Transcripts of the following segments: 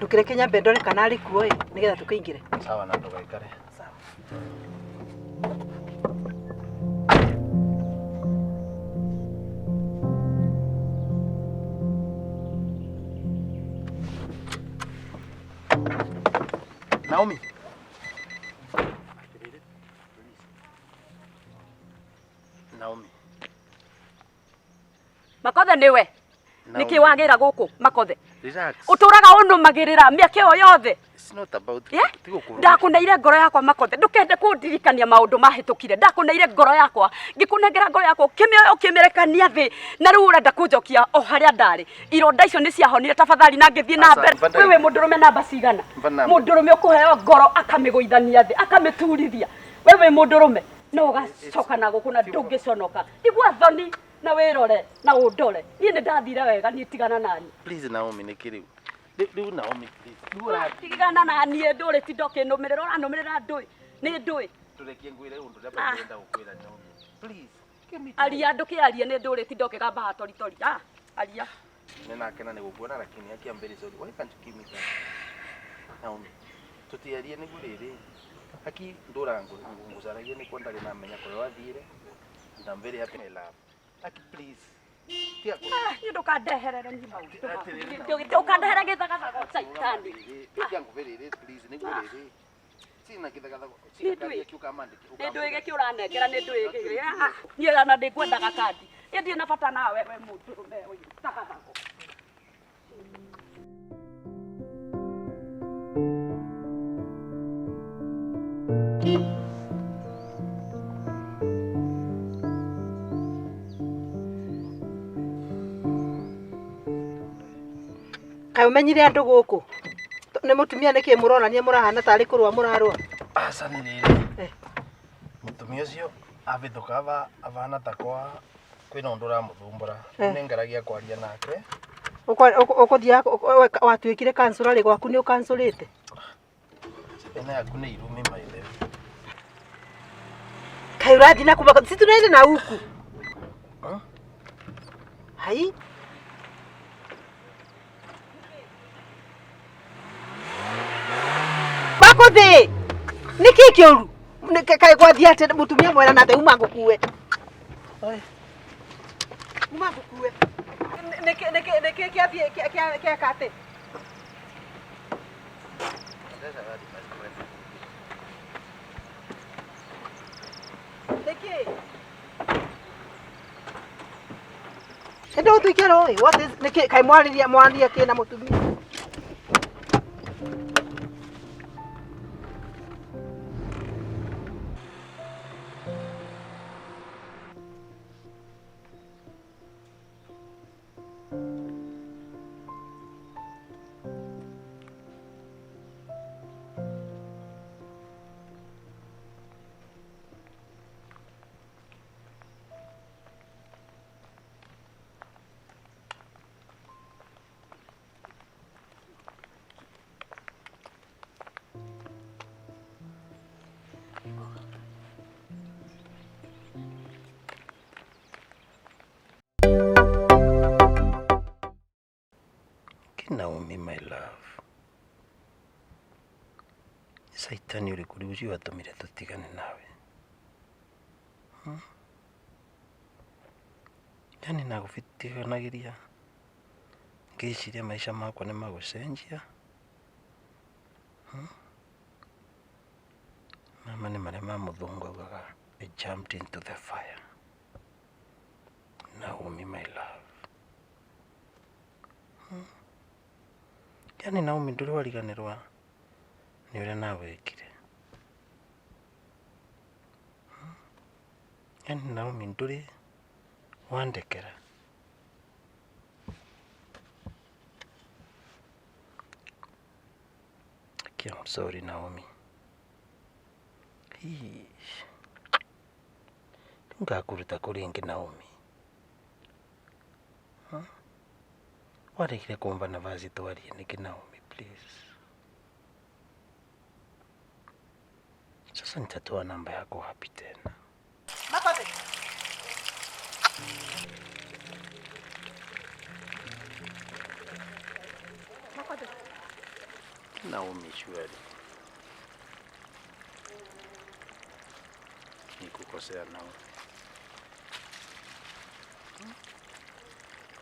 Ndũkĩreke nyambe ndore kana arĩ kuo ĩ, nĩgetha tũkĩingĩre. Sawa, na ndũgaikare. Sawa. Naomi. Naomi. Makothe nĩwe. Naomi. Nĩkĩ wagĩra gũkũ Makothe? Relax. Ũtũraga ũnũmagĩrĩra mĩaka ĩyo yothe. It's not about Yeah? ti gũkũrũmĩrĩra. Ndakũneire ngoro yakwa Makothe, ndũkende kũndirikania maũndũ mahĩtũkire. Ndakũneire ngoro yakwa, ngĩkũnengera ngoro yakwa, ũkĩmĩoya ũkĩmĩrekania thĩ, na rĩu ũrenda kũnjokia o harĩa ndarĩ. Ironda icio nĩ ciahonire tafadhali na ngĩthiĩ na Aca, mbere. mba Wewe wĩ mũndũrũme namba cigana? Mba namba. Mũndũrũme ũkũheo ngoro akamĩgũithania thĩ, akamĩturithia. Wewe wĩ mũndũrũme no ũgacoka na gũkũ na ndũngĩconoka. Igua thoni na wĩrore na ũndore. Niĩ nĩ ndathire wega, niĩ tigana naniĩ. Please Naomi nĩ kĩ rĩu? Rĩu Naomi please. Rĩu ũrathiĩ. Tigana na niĩ ndũrĩ tinda ũkĩnũmĩrĩra, ũranũmĩrĩra ndũĩ. Nĩ ndũĩ. Tũrekie ngwĩre ũndũ ũrĩa Ah. ndĩrenda gũkwĩra Naomi. Please. Give me time. Aria ndũkĩarie nĩ ndũrĩ tinda ũkĩgamba hatoritori. Ah, aria. Nĩ nakena nĩ gũkuona lakini aki I'm very sorry. Why can't you give me time? Naomi. Tũtiarie nĩguo rĩrĩ. Aki ndũra ngũcaragia nĩkuo ndarĩ namenya kũrĩa wathire. And I'm very happy my love. Aki please. Tiga kũ- Ah, niĩ ndũkandeherere niĩ maũndũ. Atĩrĩrĩ, Ndũkandehere gĩthagathago caitani. Tiga ngũbe rĩrĩ please nĩguo rĩrĩ. Sina gĩthagathago. Nĩ ndũĩ. Sina kĩ Nĩ ndũĩ gĩkĩ ũranengera nĩ ndũĩ gĩkĩ. Ah, Niĩ ona ndĩkwendaga kandi. Niĩ ndirĩ na bata nawe we mũndũrũme ũyũ. Thagathago. Kaĩ ũmenyire andũ gũkũ? Nĩ mũtumia nĩkĩ mũronania mũrahana tarĩ kũrũa mũrarũa? Aca nĩ rĩrĩ. Eh. Mũtumia ũcio avĩtũka avana ta kwa kwĩna ũndũ ũramũthumbũra. Eh. Nĩ ngeragia kwaria nake. Ũkũthiaga watuĩkire kansũra rĩ gwaku nĩ ũkansũrĩte? Ĩno yaku nĩ irumi maithe. Kaĩ ũrathiĩ na kuma si tunaenda na huku. Huh? Hai. Makũthĩ! Nĩkĩ kĩũru? Kaĩ gwathiĩ atĩa mũtumia mwera na uma ngũkue. Uma ngũkue. Nĩkĩ nĩkĩ nĩkĩ kĩathiĩ kĩeka atĩ? Nĩkĩ? Ĩndĩ ũtuĩke rũĩ. What is nĩkĩ kaĩ mwarĩria mwaria kĩ na mũtumia? Naomi my love. Nĩ caitani ũrĩkũ rĩu ũcio watũmire tũtigane nawe? Hmm? Yaani nagũbitiganagĩria ngĩciria maica makwa nĩ magũcenjia. Hmm? Mama nĩ marĩa ma mũthũngũ augaga I jumped into the fire. Naomi my love. Yaani Naomi ndũrĩ wariganĩrwa nĩ ũrĩa nawĩkire. Yaani Naomi ndũrĩ wandekera. Okay, I'm sorry Naomi. Hii. Rĩu ngakũruta kũ rĩngĩ Naomi? Huh? Waregire kumva nafasi twarie nĩkĩ Naomi please? Sasa nitatoa namba yako wapi tena? Makothe. Makothe. Naomi surely. Nikukosea Naomi.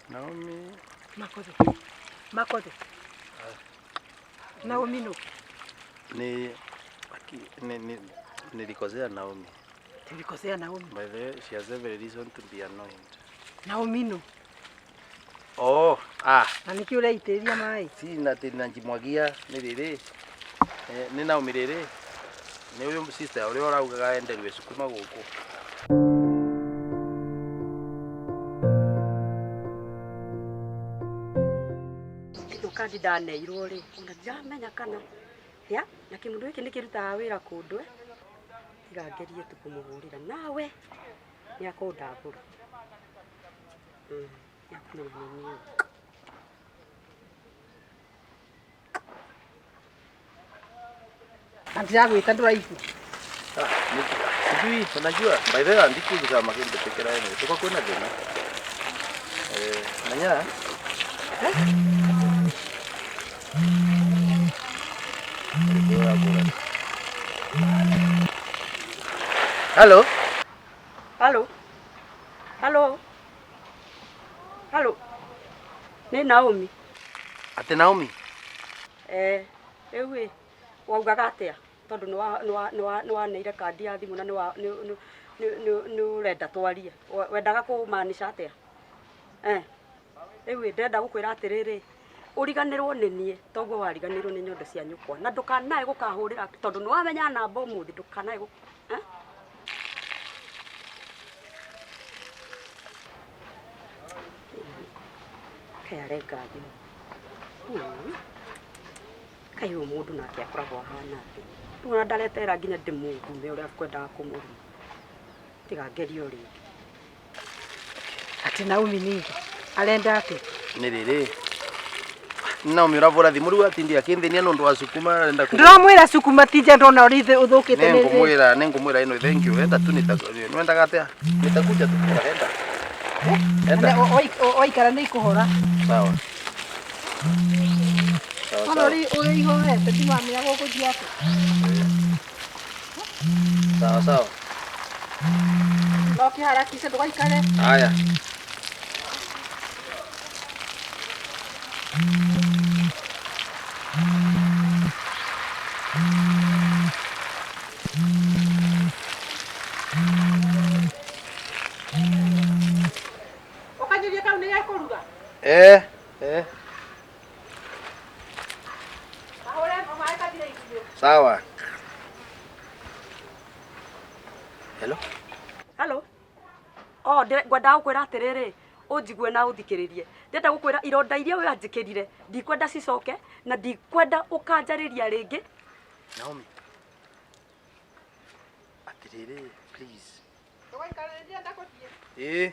Naomi. Makothe. Makothe. Naomi no. Ni ni ni nilikosea Naomi. Nilikosea Naomi. By the way, she has every reason to be annoyed. Naomi no. Oh, ah. Na nĩkĩ ũreitĩrĩria maĩ? Si na najimwagia nĩ rĩrĩ. Nĩ Naomi rĩrĩ. Nĩ ũyũ sister ũrĩa ũraugaga enderwe cukuma gũkũ. Ĩno kandi ndaneirwo rĩ, ona ndiramenya kana ya na kĩmũndũ gĩkĩ nĩkĩrutaga wĩra kũndũ tiga ngerie tu kũmũhũrĩra nawe nĩakũndambũra. Nĩakũmenya nĩ niĩ. Na ndĩragwĩta ndũraigua. Sijui, unajua by the way andiki kusema kindu tekera ene tuko kwena thina. Nanya. Hello. Hello. Hello. Hello. Nĩ Naomi. Ate Naomi? Rĩu ĩ waugaga atĩa? Tondũ nĩ waneire kandi ya thimũ na nĩ ũrenda twarie. Wendaga kũmaanisha atĩa? Rĩu ĩ ndĩrenda gũkwĩra atĩrĩrĩ, ũriganĩrwo nĩ niĩ toguo wariganĩirwo nĩ nyondo cia nyũkwa na ndũkanae gũkahũrĩra tondũ nĩ wamenya namba ũmũthĩ ndũkanae gũ Kaĩ arenga thimũ. Kaĩ ũyũ mũndũ nake akoragwo ahana atĩa? Rĩu ona ndaretera nginya ndĩmũrume ũrĩa kwendaga kũmũruma. Tiga ngerie o rĩngĩ. Atĩ Naomi ningĩ arenda atĩa? Nĩ rĩrĩ. Naomi ũravũra thimũ rĩu atindi akĩnthĩnia nĩ ũndũ wa cukuma arenda kũ Ndĩramwĩra cukuma ti nja ndona ũrĩa ũthũkĩte nĩ Nĩngũmwĩra nĩngũmwĩra ĩno thank you. Enda tu nĩwendaga atĩa? Nitakuja tu kwa enda. Enda. Waikara nĩ ikũhora. Sawa. Sawa Ona sawa. ũrĩa ihorete ndimamenya gũgũthiĩ atĩa. Sawa sawa. No kĩharakishe ndũgaikare. Haya. Ũkanyuria kau nĩ gekũruga? Kahũre maĩ kathire irio. Sawa. Hello. Hello. Oh, ngwendaga gũkwĩra atĩrĩrĩ, ũnjigue na ũthikĩrĩrie. Ndĩrenda gũkwĩra ironda iria wanjĩkĩrire, ndikwenda cicoke na ndikwenda ũkanjarĩria rĩngĩ. Naomi. Atĩrĩrĩ, please. Ndũgaikare ndĩrenda gũthiĩ.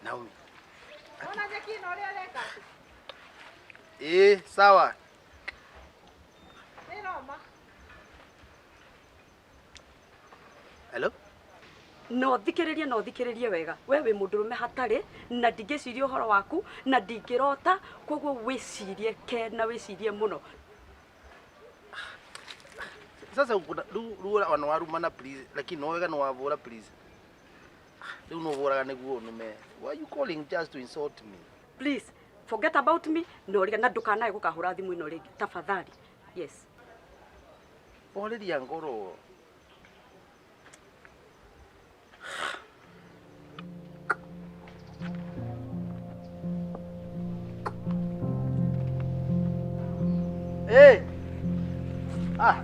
Naomi. Ona nyeki ĩno ũrĩa ĩreka atĩ. Sawa. Nĩ Roma. Hello. No thikĩrĩrie no thikĩrĩrie wega. We wĩ mũndũrũme hatarĩ na ndingĩciria ũhoro waku na ndingĩrota koguo wĩcirie ke na wĩcirie mũno. Sasa rĩu ona warumana please, lakini no wega no wavũra please. Rĩu no ũvũraga nĩguo ũnume. Why are you calling just to insult me? Please forget about me no rĩga na ndũkanae gũkahũra thimũ ĩno rĩngĩ tafadhali. Yes. Horeria ngoro. Hey. Ah.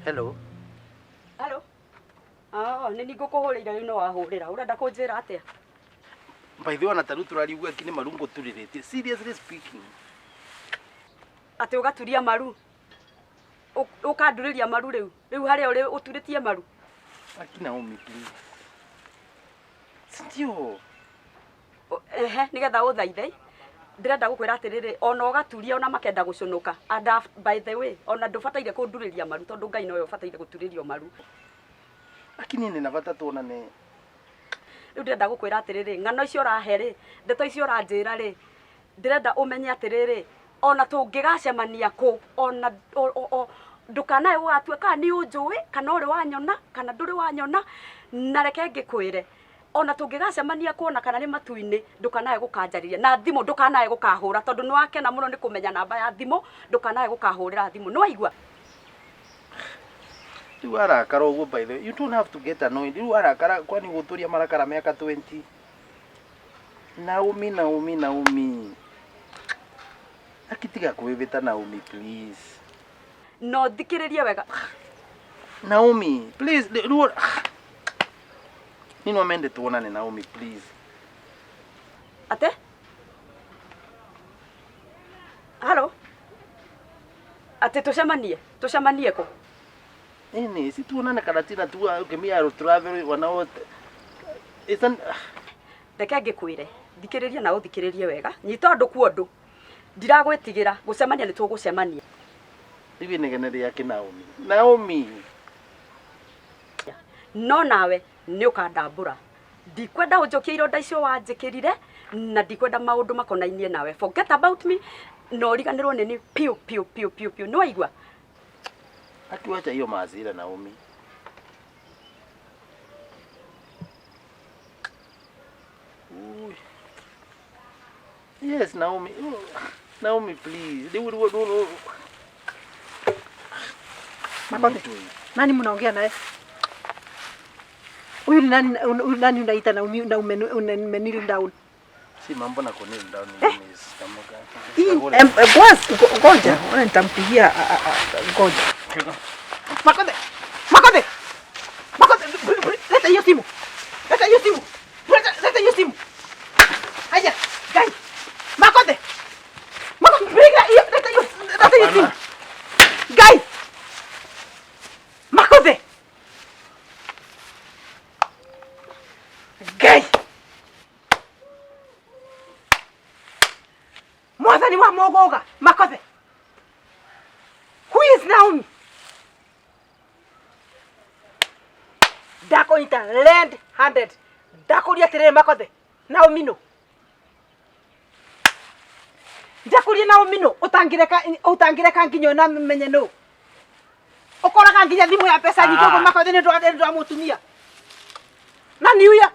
Hello. Hello. Ah, nĩ niĩ ngũkũhũrĩire rĩu no wahũrĩra. Ũrenda kũnjĩra atĩa? By the way, ona tarĩu tũrariuga ki nĩ maru ngũturĩrĩtie. Seriously speaking. Atĩ ũgaturia maru? Ũkandurĩria maru rĩu? Rĩu harĩa ũrĩ ũturĩtie maru? Aki Naomi, please. Sindio? Ehe, nĩgetha ũthaithe ndĩrenda gũkwĩra atĩrĩrĩ, ona ũgaturia ona makenda gũcũnũka. And by the way, ona ndũbataire kũndurĩria maru tondũ Ngai nowe ũbataire gũturĩrio maru. Aki niĩ ndĩna bata tuonane. Rĩu ndĩrenda gũkwĩra atĩrĩrĩ, ng'ano icio ũrahe rĩ, ndeto icio ũranjĩra rĩ, ndĩrenda ũmenye atĩrĩrĩ, ona tũngĩgacemania kũ, ona ndũkanae gũgatua kana nĩ ũnjũĩ kana ũrĩ wanyona kana ndũrĩ wanyona, na reke ngĩkwĩre, ona tũngĩgacemania kũ ona kana nĩ matu-inĩ, ndũkanae gũkanjarĩria na thimũ, ndũkanae gũkahũra tondũ nĩ wakena mũno nĩ kũmenya namba ya thimũ, ndũkanae gũkahũrĩra thimũ, nĩ waigua? Rĩu arakara ũguo, by the way, you don't have to get annoyed. Rĩu arakara kwani gũtũria marakara mĩaka 20. Naomi, Naomi, Naomi. Akitiga kwĩvĩta Naomi, please. No thikĩrĩrie wega. Naomi, please, rĩu niĩ no mende tuonane Naomi, please. Ate? Halo? Ate tucemanie? Tucemanie kũ? Nini, si tuonane Karatina tu ukimia travel wana wote. Isn't Reke ngĩkwĩre, thikĩrĩria na ũthikĩrĩrie wega. Nyita ũndũ kwa ũndũ. Ndiragwĩtigĩra, gũcemania nĩ tũgũcemania. Hivi inegene rĩake Naomi. Naomi. No nawe nĩ ũkandambũra. Ndikwenda ũnjokie ironda icio wanjĩkĩrire na ndikwenda maũndũ makonainie nawe. Forget about me na ũriganĩrwo nĩ niĩ piũ piũ piũ piũ piũ. Nĩ waigua? Akiwacha hiyo maazira Naomi. Ui. Yes, Naomi. Oh, Naomi, please. Rĩu rĩu rĩu. Makote. Nani mnaongea naye? Huyu ni nani? Huyu nani unaita na na umenil down? Si mambo na kunil down ni tamuka. Ngoja, ona nitampigia, ngoja. Makote. Makote. Makote, leta hiyo simu. Leta hiyo simu. Leta, leta hiyo simu. Haya, gai. Makote. Makote, piga hiyo, leta hiyo, leta hiyo simu. Gai. Makote. Gai. Mwathani wa mogoga, Makote. Who is Naomi? Ndakũnyita red handed. Ndakũria atĩrĩrĩ Makote, Naomi nũ? Ndakũria Naomi nũ? Ũtangĩreka ũtangĩreka nginya ona menye nũ? Ũkoraga nginya thimũ ya mbeca nyingĩ ũguo Makote nĩ ũndũ wa mũtumia. Nani huyo?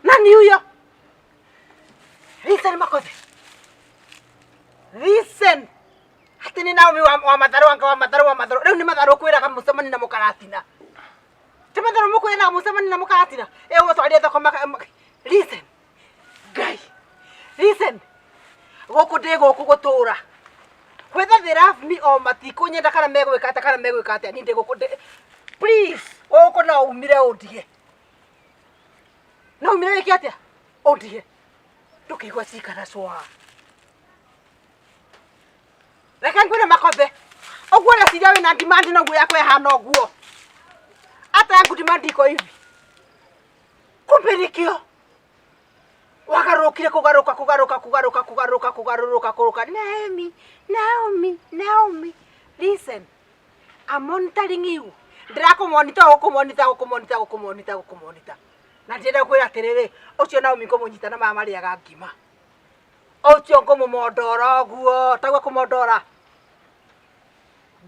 Nani huyo? Listen Makote. Listen. Ati nĩ Naomi wa matharũ anga wa matharũ wa matharũ. Rĩu nĩ matharũ kwĩraga mũcemani na mũkaratina. Ti matharũ mũkwĩraga mũcemani na mũkaratina. Ĩgũtwarire thoko maka. Listen. Ngai. Listen. Gũkũ ndĩ gũkũ gũtũra. Whether they love me or matikũnyenda kana megwĩka atĩa kana megwĩka atĩa, niĩ ndĩ gũkũ ndĩ. Please, gũkũ no umire ũndige. No umire wĩke atĩa? Ũndige. Ndũkĩigua cikara cwa. Reke ngwĩre Makothe, ũguo ũreciria wĩna demand noguo yakwa ĩhana ũguo. Hata yangu demand iko hivi. Kumbe nĩkĩo wagarũrũkire kũgarũka kũgarũka kũgarũka kũgarũka kũgarũrũka kũrũka. Naomi, Naomi, Naomi, listen. I'm monitoring you. Ndĩrakũmonitor gũkũmonitor gũkũmonitor gũkũmonitor gũkũmonitor. Na ndĩrenda kwĩra atĩrĩrĩ, ũcio Naomi ngũmũnyita na maya marĩaga ngima. Ũcio ngũmũmondora ũguo, taguo kũmondora.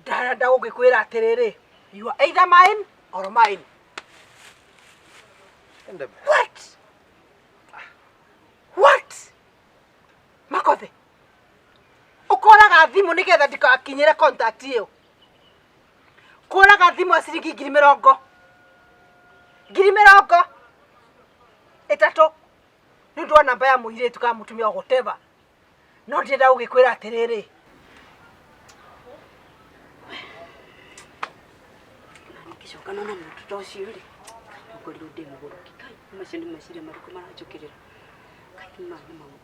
Ndarenda gũgĩkwĩra atĩrĩrĩ, you are either mine or mine. What? What? Makothe. Ũkoraga thimũ nĩgetha ndikakinyĩre contact ĩyo. Kũraga thimũ ya ciringi ngiri mĩrongo. 30,000. Nĩ ũndũ wa namba ya mũirĩtu kana mũtumia o whatever. No ndĩrenda gũgĩkwĩra atĩrĩrĩ. Ngĩcoka nona mũndũ ta ũcio rĩ. Ngorirwo ndĩ mũgũrũki. Kai, macio nĩ meciria marĩkũ maranjũkĩrĩra? Kai, maya nĩ maũndũ.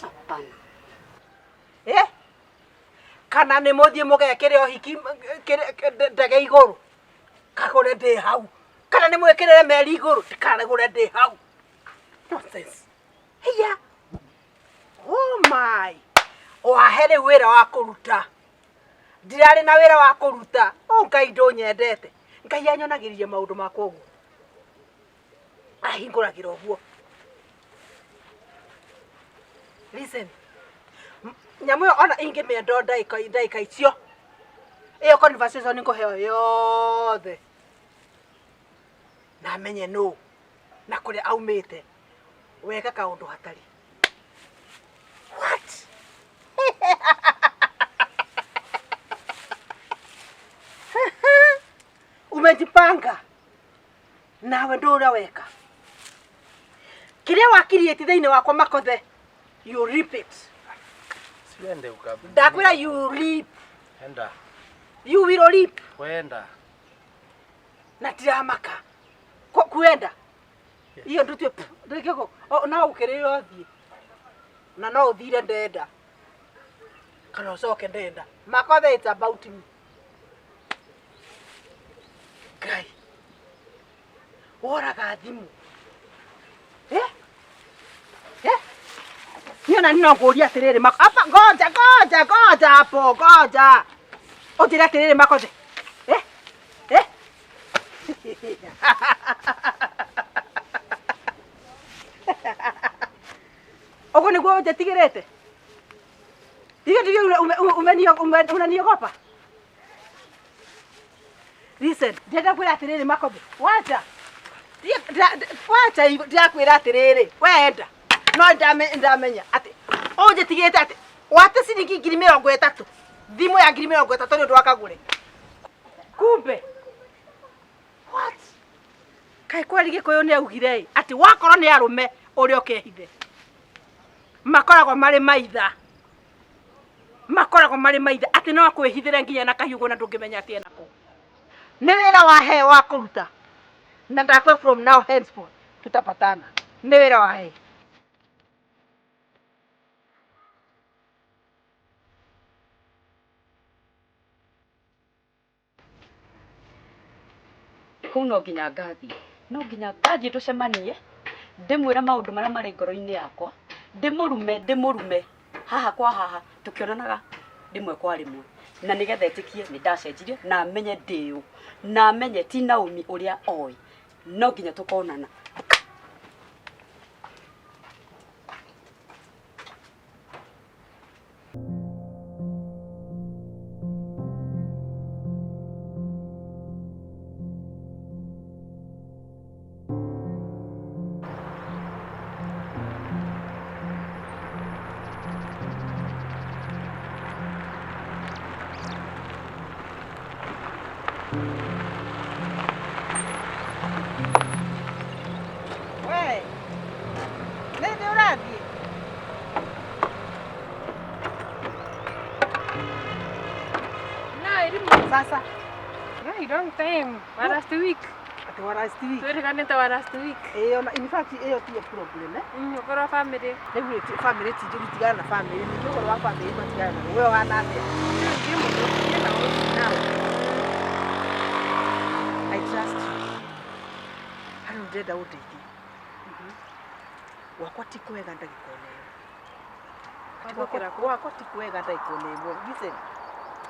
Hapana. Eh? Kana nĩ mũthiĩ mũgekĩre ũhiki ndege igũrũ, kagũre ndĩ hau. Kana nĩ mwĩkĩrĩre meri igũrũ, ndikagũre ndĩ hau. Nonsense. Hiya. Oh my. Wahe rĩu wĩra wa kũruta. Ndirarĩ na wĩra wa kũruta. Oh Ngai ndũnyendete. Ngai anyonagĩrĩria maũndũ makwa ũguo. Ahingũragĩra ũguo. Listen. Nyamũ ĩyo ona ingĩmĩenda o ndagĩka icio, ĩyo conversation ngũheo yothe, na menye nũ na kũrĩa aumĩte, weka kaũndũ hatarĩ. What? Umejipanga nawe ndũrĩa weka kĩrĩa wakiriĩti thĩinĩ wakwa Makothe, you reap it. Siende ukabi. Ndakwĩra you reap. Enda. You will reap. Kwenda. Na ndiramaka kuenda iyo ndutue ndikiko no ukirire uthie na no uthire ndenda kana ucoke ndenda. Makothe, it's about me. Ngai woraga thimũ, eh eh, niĩ ona no ngũria atĩrĩrĩ, apa, ngoja ngoja ngoja hapo, ngoja ũnjĩre atĩrĩrĩ, Makothe, eh eh, ũguo nĩguo ũnjĩtigĩrĩte? Hiyo ndivyo unaniogopa? Listen, ndĩrenda kwĩra atĩrĩrĩ, Makothe, wacha wacha, ndĩrakwĩra atĩrĩrĩ, wenda no ndamenya atĩ ũnjĩtigĩte atĩ wate ciringi 30,000, thimũ ya 30,000 nĩ ũndũ wa kagũre. Kumbe what? Kaĩ kweri Gĩkũyũ nĩ augire ĩ atĩ wakorwo nĩ arũme ũrĩa ũkehithe makoragwo marĩ maitha, makoragwo marĩ maitha atĩ no akwĩhithĩre nginya na kahiũgo na ndũngĩmenya atĩ enako. Nĩ wĩra wahe wa kũruta na ndakwe from now henceforth tutapatana. Nĩ wĩra wahe. Kũu no nginya ngathiĩ, no nginya ngathiĩ tũcemanie, ndĩmwĩre maũndũ marĩa marĩ ngoro-inĩ yakwa, ndĩmũrume, ndĩmũrume haha kwa haha tũkĩonanaga rĩmwe kwa rĩmwe, na nĩgetha etĩkie nĩ ndacenjirie na amenye ndĩũ na amenye ti Naomi ũrĩa oĩ. No nginya tũkonana. We nĩ nĩ ũrathiĩ? No, irimu. Sasa. Yeah, long time. Wa last week. Atĩ wa last week? Twĩrĩganĩte wa last week. Ĩyo na in fact ĩyo tiyo problem, eh. Ũhoro wa family? Rĩu rĩ, family ti njũru, tigana na family. Ningĩ ũhoro wa family matigana naguo. We ũhana atĩa? Ndiĩ mũno. Ndiĩ na ũru. Now I trust you. Harĩ ndĩrenda ũndeithie. Gwakwa ti kwega ndagĩka ona ĩmwe. Wathũkĩra kũ? Gwakwa ti kwega ndagĩka ona ĩmwe. Listen.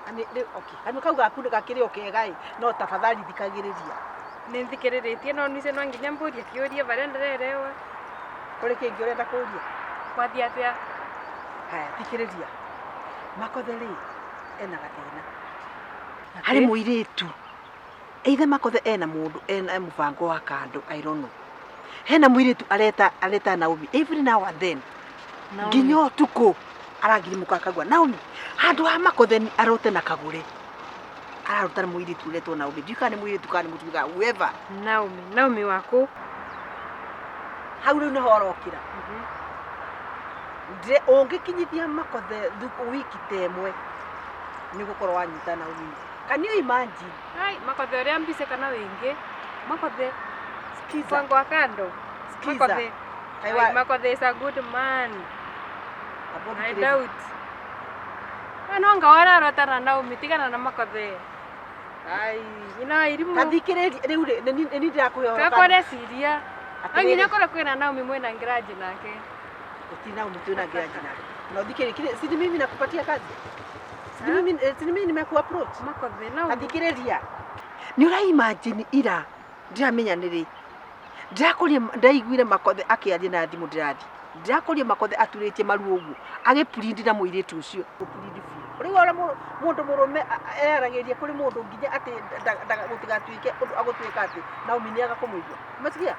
Ani rĩu okay. Kanua kau gaku nĩ gakĩrĩ o kega ĩ, no tafadhali thikagĩrĩria. Nĩ thikĩrĩrĩtie no nice no nginya mbũrie kĩũria barĩa ndĩrerewa. Kũrĩ kĩngĩ ũrenda kũria? Kwathiĩ atĩa? Haya, thikĩrĩria. Makothe rĩ, ena gathĩna. Harĩ mũirĩtu. Either Makothe ena mũndũ, ena mũbango wa kando, I don't know. Hena mũirĩtu areta Naomi every now and then. Nginya ũtukũ aragirimũka akagua Naomi. Handũ ha Makothe arote na kagũre, ararota na mũirĩtu ũretwo Naomi. Ndiũĩ kana nĩ mũirĩtu kana nĩ mũtumia, whoever. Naomi. Naomi waku? Hau rĩu nĩho ũrokĩra. Ũngĩkinyithia Makothe wiki ta ĩmwe nĩ ũgũkorwo wanyita Naomi. Can you imagine? Ai, Makothe ũrĩa mbice kana wĩngĩ? Makothe. Sikiza. Mpango wa kando. Sikiza. Makothe. Kaiwa- Ai, Makothe is a good man. Abo I thikĩrĩria. doubt. We no anga wararota na Naomi tigana na Makothe. Ai, ina irimu. Ta thikĩrĩria rĩu rĩ nĩ niĩ ndĩrakũhe ũhoro kana- Kakore ciria. Atĩrĩrĩ. Anginya korwo kwĩna Naomi mwĩna ngiraji nake. Gũtirĩ Naomi twĩna ngiraji nake. Na ũthikĩrĩrie kile si ni mimi nakupatia kazi. Si ni mimi si ni mimi nimekuapproach. Makothe Naomi. Athikĩrĩria. Nĩ ũra imagine ira ndiramenya nĩ rĩ. Ndĩrakũria ndaiguire Makothe akĩaria na thimũ ndĩrathiĩ. Ndĩrakũria Makothe aturĩtie maru ũguo agĩpurindi na mũirĩtu ũcio. Gũpurindi biũ. Rĩu ũrĩa mũndũ mũrũme eyaragĩria kũrĩ mũndũ nginya atĩ gũtigatuĩke ũndũ agũtuĩka atĩ Naomi nĩ aga kũmũigua. Umesikia?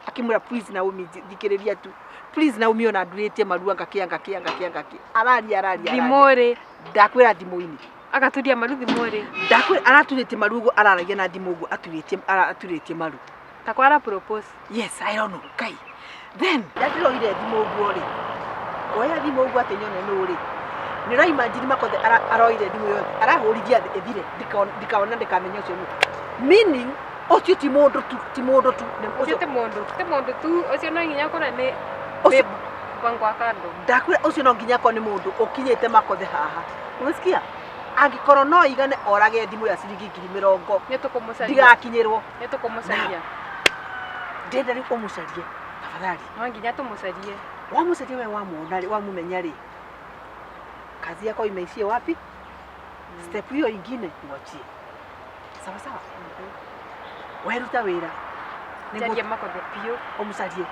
Akĩmwĩra please Naomi thikĩrĩria tu. Please Naomi ona ndurĩtie maru anga kĩ anga kĩ anga kĩ anga kĩ. Araria araria. Araria. Thimũ rĩ. Ndakwĩra thimũ-inĩ. Agaturia maru thimũ rĩ. Ndakwĩra araturĩtie maru ũguo araragia na thimũ ũguo aturĩtie aturĩtie maru. Ta kwara propose. Yes, I don't know. Kai. Then ndĩroire thimũ ũguo rĩ. Oya thimũ ũguo atĩ nyone nũ rĩ. Nĩ ũra imagine Makothe aroire thimũ yothe. Arahũrithia thĩ ĩthire. Ndikaona ndikamenya ũcio nũ. Meaning ũcio ti mũndũ tu, ti mũndũ tu. Nĩ Ũcio ũcio ti mũndũ, ti mũndũ tu, ũcio no nginya akorwo nĩ ũcio babe mpango wa kando. Ndakwĩra ũcio no nginya akorwo nĩ mũndũ ũkinyĩte Makothe haha. Umesikia? Angĩkorwo no igane orage thimũ ya ciringi 20,000. Nĩ tũkũmũcaria. Ndigakinyĩrwo. Nĩ tũkũmũcaria. Ndĩrenda rĩu ũmũcarie tafadhali. No nginya tũmũcarie. Wamũcaria we wamuona rĩ, wamũmenya rĩ, kazi yako imeishia wapi? Step hiyo ingine uachie. Sawa sawa. Weruta wĩra. Njarie Makothe biũ. Ũmũcarie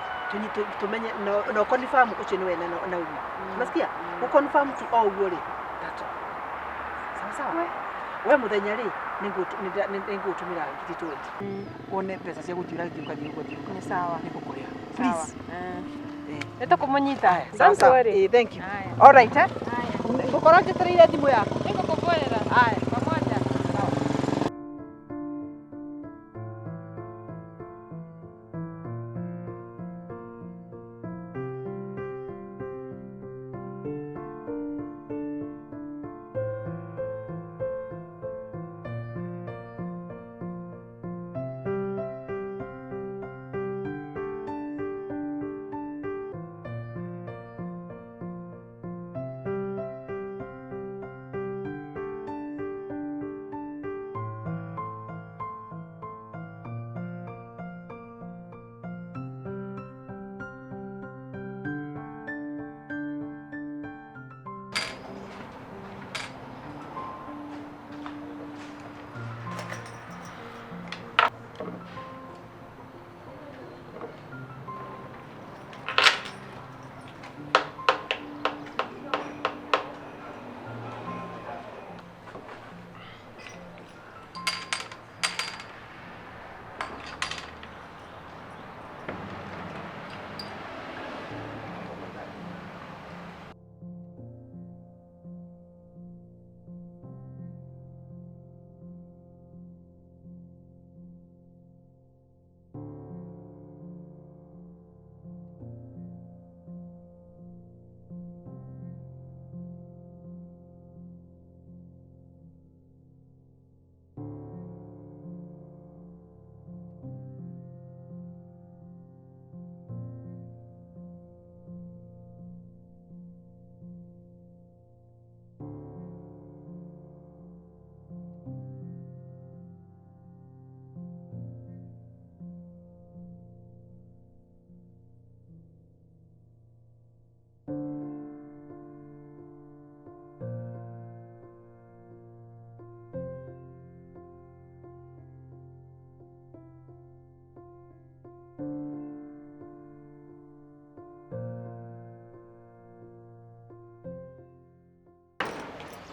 tumenye no confirm ũcio nĩwe na Naomi. Umesikia? Gũ confirm tu o ũguo rĩ. That's all. Sawa sawa. We mũthenya rĩ nĩngũtũmĩra 20,000. Wone mbeca cia gũthiĩ ũrathiĩ ũgathiĩ ũgathiĩ. Nĩ sawa. Nĩngũkũrĩha. Sawa. Please. Nĩ tũkũmũnyita. Sawa Don't sawa. worry. Thank you. Haya. All right, eh? Ngũkorwo njetereire thimũ yaku. Nĩngũkũbũrĩra. Haya. Pamoja.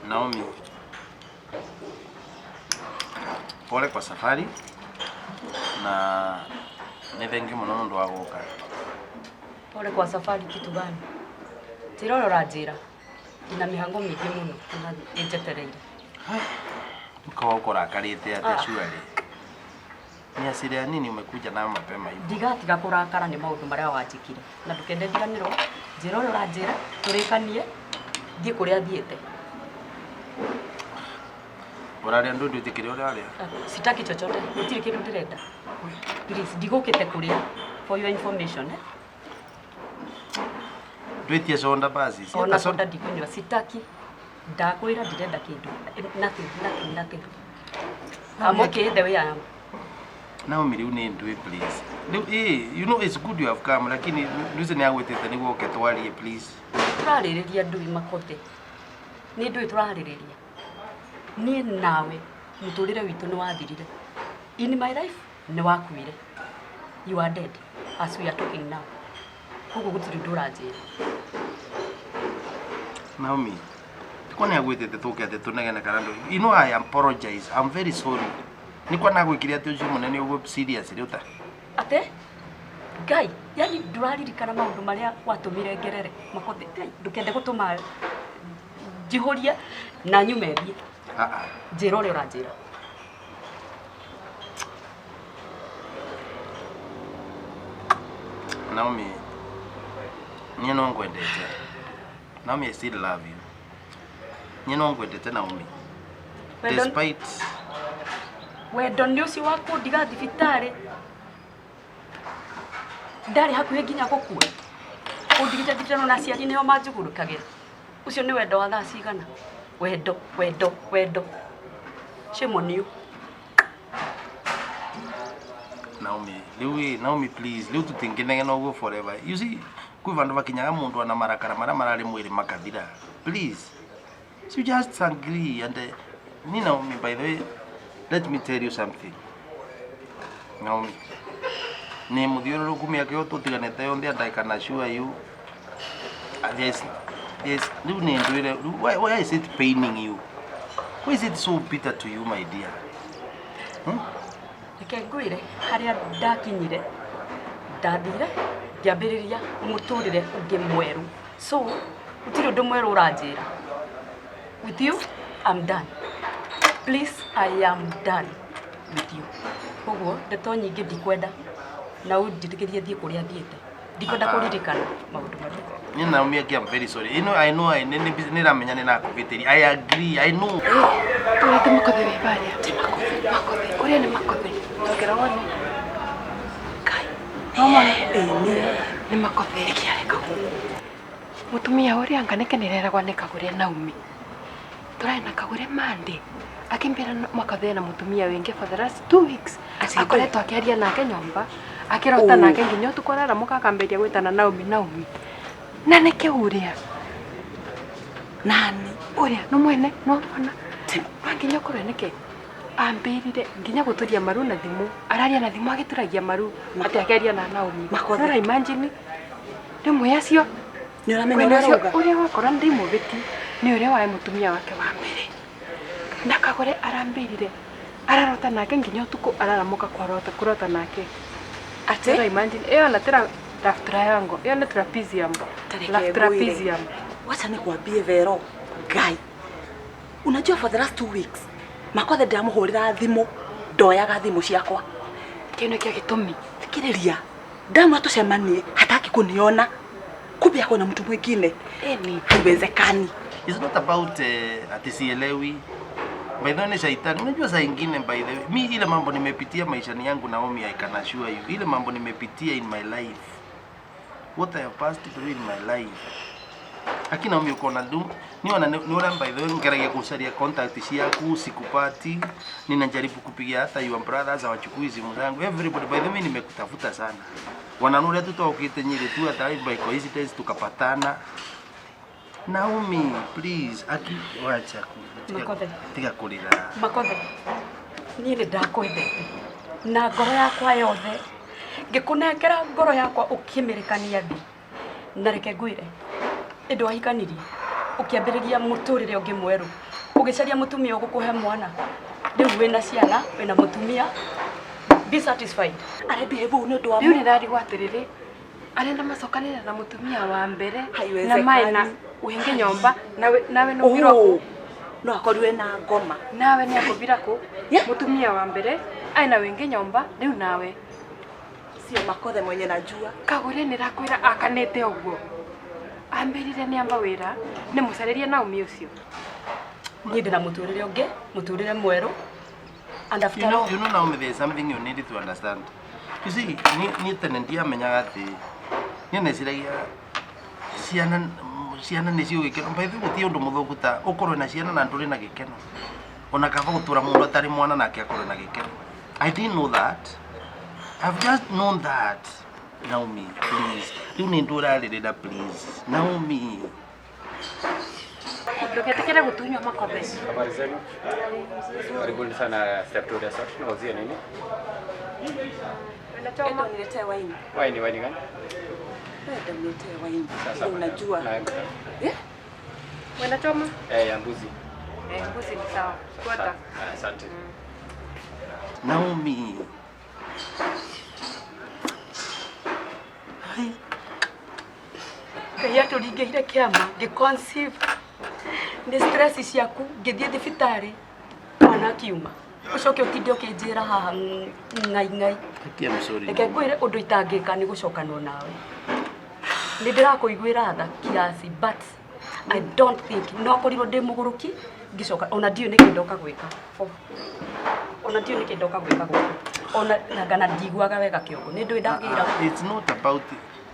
Naomi, pole kwa safari na nĩ thengiũ mũno nĩ ũndũ wa gũka. Pole kwa safari kitu gani? Njĩra ũrĩa ũranjĩra. Ndina mĩhango mĩingĩ mũno na ĩnjetereire. Ukawa uko rakarĩte atĩa Ah. surely? Ni hasira ya nini umekuja nayo mapema hivi? Ndigatiga kũrakara nĩ maũndũ marĩa wanjĩkire. Na ndũkende ndiganĩrwo. Njĩra ũrĩa ũranjĩra tũrĩkanie thiĩ kũrĩa thiĩte. Ũrarĩa ndũ ndwĩtĩkĩre ũrarĩa. Sitaki chochote, gũtirĩ kĩndũ ndĩrenda. Please, ndigũkĩte kũrĩa for your information, eh? Ndwĩtie soda basi. Si Ona hata soda ndikũnyua, sitaki. Ndakwĩra ndirenda kĩndũ. Nothing, nothing, nothing. I'm okay the way I am. Naomi rĩu nĩ ndwĩ please. Rĩu you know it's good you have come lakini nduce nĩ agwĩtĩte nĩguo ũke twarie please. Tũrarĩrĩria ndũi Makothe. Nĩ ndũĩ tũrarĩrĩria. Niĩ nawe mũtũrĩre witũ nĩ wathirire. In my life nĩ wakuire. You are dead as we are talking now. Koguo gũtirĩ ũndũ ũranjĩra. Naomi, tikwa nĩ agwĩtĩte tũke atĩ tũnegene kana ndũ. You know I apologize. I'm very sorry. Nĩkwa nagwĩkire atĩ ũcio mũnene ũguo serious rĩu ta. Ate? Ngai, yani ndũraririkana maũndũ marĩa watũmire ngerere. Makothe, Ngai, ndũkende gũtũma njihũrie na nyume thiĩ. Ah ah. Njĩra ũrĩa ũranjĩra. Naomi, niĩ no ngwendete. Naomi, I still love you. Niĩ no ngwendete Naomi. Wendo, Despite wendo nĩ ũcio wa kũndiga thibitarĩ. Ndarĩ hakuhĩ nginya gũkua. Ũndigĩte thibitarĩ na aciari nĩo manjugũrũkagĩra. Ũcio nĩ wendo wa thaa cigana? Wendo, wendo, wendo. Shame on you. Naomi, rĩu ĩ, Naomi please, rĩu tũtingĩnegena ũguo forever. You see, kwĩ vandũ vakinyaga mũndũ ana marakara marĩa mararĩ mwĩrĩ makathira. Please. So you just agree and ni Naomi, by the way, let me tell you something. Naomi, ni mũthiũrũrũku mĩaka ĩyo tũtiganĩte yothe and I can assure you there's rĩu nĩ ndwĩre, why is it paining you? Why is it so bitter to you, my dear? Reke ngwĩre harĩa ndakinyire ndathire ngĩambĩrĩria mũtũrĩre ũngĩ mwerũ. So gũtirĩ ũndũ mwerũ ũranjĩra. With you, I'm done. Please, I am done with you. Koguo ndeto nyingĩ ndikwenda na ũnjĩtĩkĩrie thiĩ kũrĩa thiĩte. Ndikwenda kũririkana maũndũ marĩa. Ni Naomi aki, I'm very sorry. You know, I know, I nĩ ramenya nĩ nakũvĩtĩria. I agree, I know. Tũrete Makothe wĩ barĩa. Makothe, ũrĩa nĩ Makothe. Tongera wone. Ngai. No mone. Ĩĩ Nĩ Makothe. nĩkĩareka gũkũ. Mũtumia ũrĩa anga nĩkenereragwa nĩ Kagũre Naomi. Tũrarĩ na Kagũre Monday. Akĩmbĩra Makothe na mũtumia wĩngĩ for the last 2 weeks. Atĩ Akoretwo akĩaria nake nyũmba. Akĩrota nake nginya ũtukũ araramũka akambĩrĩria gwĩtana Naomi Naomi. Na nĩkĩ ũrĩa? Nani? Ũrĩa no mwene no mwana. No nginya ũkorwo nĩkĩ? Ambĩrire nginya gũtũria maru na thimũ. Araria na thimũ agĩtũragia maru atĩ akĩaria na Naomi. Makothe. Nora imagine rĩmwe acio Nĩ ũramenya Mwena ũrĩa ũcio ũrauga? ũrĩa wakora ndĩ mũbĩti nĩ ũrĩa waĩ mũtumia wake wa mbere. Na Kagũre arambĩrire ararota nake nginya ũtukũ araramũka kwarota kũrota nake. Atĩ? Nora imagine ĩyo na tĩra love triangle, ĩyo nĩ trapezium. Ta reke Love ngwĩre. trapezium. Wacha nikwambie Vero, Ngai. Unajua for the last 2 weeks Makothe ndĩramũhũrĩra thimũ ndoyaga thimũ ciakwa. Kĩu nĩkĩo gĩtũmi. Thikĩrĩria, ndamwĩra tũcemanie hataki kuniona. Kumbe ako na mtu mwingine. Ĩni. Haiwezekani. It's not about ati sielewi. By the way, ni shaitani. Unajua saa ingine by the way, mi ile mambo nimepitia maishani yangu Naomi, I can assure you. Ile mambo nimepitia in my life. What I have passed through in my life. Lakini Naomi uko na du, niona niona by the way ngeragia kusaria contact ciaku sikupati. Ninajaribu kupigia hata your brothers hawachukui simu zangu. Everybody by the way nimekutafuta sana. Wananuria tu tokite nyiri tu hata by coincidence tukapatana. Naomi, please, aki wacha Makothe. tiga kurira. Makothe, niĩ nĩ ndakwendete na ngoro yakwa yothe ngĩkũnengera ngoro yakwa ũkĩmĩrekania thĩ na reke ngwĩre ĩndĩ wahikanirie ũkĩambĩrĩria mũtũrĩre ũngĩ mwerũ ũgĩcaria mũtumia ũgũkũhe mwana rĩu wĩna ciana wĩna mũtumia be satisfied. Arebehave ũũ nĩ ũndũ wa Rĩu nĩrarigwo atĩrĩrĩ arenda macokanĩre na mũtumia wa mbere na Haiwezekani. mae na wingi nyomba nawe nawe nũmbirwo Ũũ. kũ No akorirwe na ngoma. nawe nĩ akũmbira kũ Yeah. mũtumia wa mbere aina wingi nyomba rĩu nawe Sio Makothe mwenye najua. Kagũre nĩrakwĩra akanĩte ũguo ambĩrire nĩ amba wĩra nĩ mũcarĩrie Naomi ũcio. Niĩ ndĩ na mũtũrĩre ũngĩ, mũtũrĩre mwerũ. And after You know, all, you know Naomi, there is something you need to understand. You see, ni tene ndiamenyaga atĩ niĩ neciragia ciana ciana nĩcio gĩkeno. By the way, gũtirĩ ũndũ mũthũku ta ũkorwo na ciana na ndũrĩ na gĩkeno. Ona kaba gũtũra mũndũ atarĩ mwana nake akorwo na gĩkeno. I didn't know that. I've just known that. Naomi, please. Rĩu nĩ ndũrarĩrĩra, please. Naomi. Ndũgetĩkĩre gũtunywo makothe. Habari zenu? Karibuni sana Step 2 Resort. Tunauzia nini? Enda uniletee waini. Waini, waini gani? Enda uniletee waini. Sasa Ile unajua. Na, Eh? Wenda choma? eh, ya mbuzi. Eh, mbuzi ni sawa. Kwata. Ah, Asante. Naomi. Hai. Ngai atũringĩire kĩama ngĩ conceive nĩ stress ciaku ngĩthiĩ thibitarĩ mwana akiuma ũcoke ũtinde ũkĩnjĩra haha ngai ngai. Aki, I'm sorry. Reke ngwĩre ũndũ itangĩka nĩ gũcokanwo nawe. Nĩ ndĩrakũiguĩra tha kiasi, but I don't think no akorirwo ndĩ mũgũrũki ngĩcoka ona ndiũĩ nĩkĩ ndoka gwĩka. Oh. Ona ndiũĩ nĩkĩ ndoka gwĩka gũkũ ona nangana ndiguaga wega kĩongo nĩ ndũĩ ndagĩra. It's not about,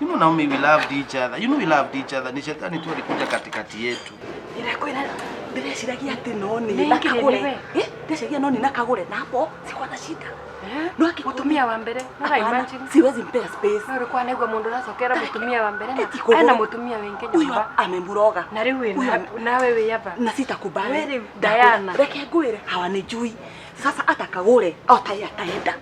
you know, Naomi, we loved each other. You know we loved each other. Ni shetani tu alikuja katikati yetu. Ndĩrekwĩra ndĩreciragia atĩ no nĩ Nĩ na ingĩ kagũre. nĩwe. Eh, ndĩreciragia no nĩ na kagũre na hapo sikuwa na shida. No akigũtumia Mũtumia wa mbere. No Hapana, imagine. siwezi mpea space. No rĩu kwanegua mũndũ ũracokera mũtumia wa mbere na Eti kũgũrũ. ena mũtumia wĩngĩ Huyu nyũmba. amemuroga. Na rĩu Huyu wĩna nawe wĩ aba. Na sitakubali. We rĩu Diana. Reke ngwĩre hawanijui. Sasa hata kagũre au ataenda.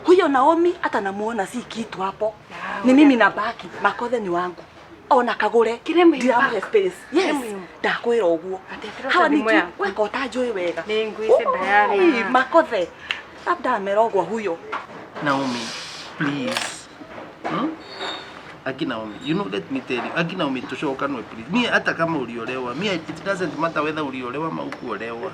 Huyo Naomi hata namuona si kitu hapo. Ah, Ni mimi nabaki, makothe ni wangu. Ona kagũre Kire muhimu. ndiramuhe space. Kire Yes, muhimu. ndakwĩra ũguo. Atetera Hawa thimũ nijui, yaku. weka ũtanjũĩ wega. Nĩ ngwĩce Diana. Oi, Makothe labda amerogwa huyo. Naomi, please. Hmm? Aki Naomi, you know, let me tell you. Aki Naomi, tushokanwe please. Mi hata kama uliolewa, mi it doesn't matter whether uliolewa ama hukuolewa.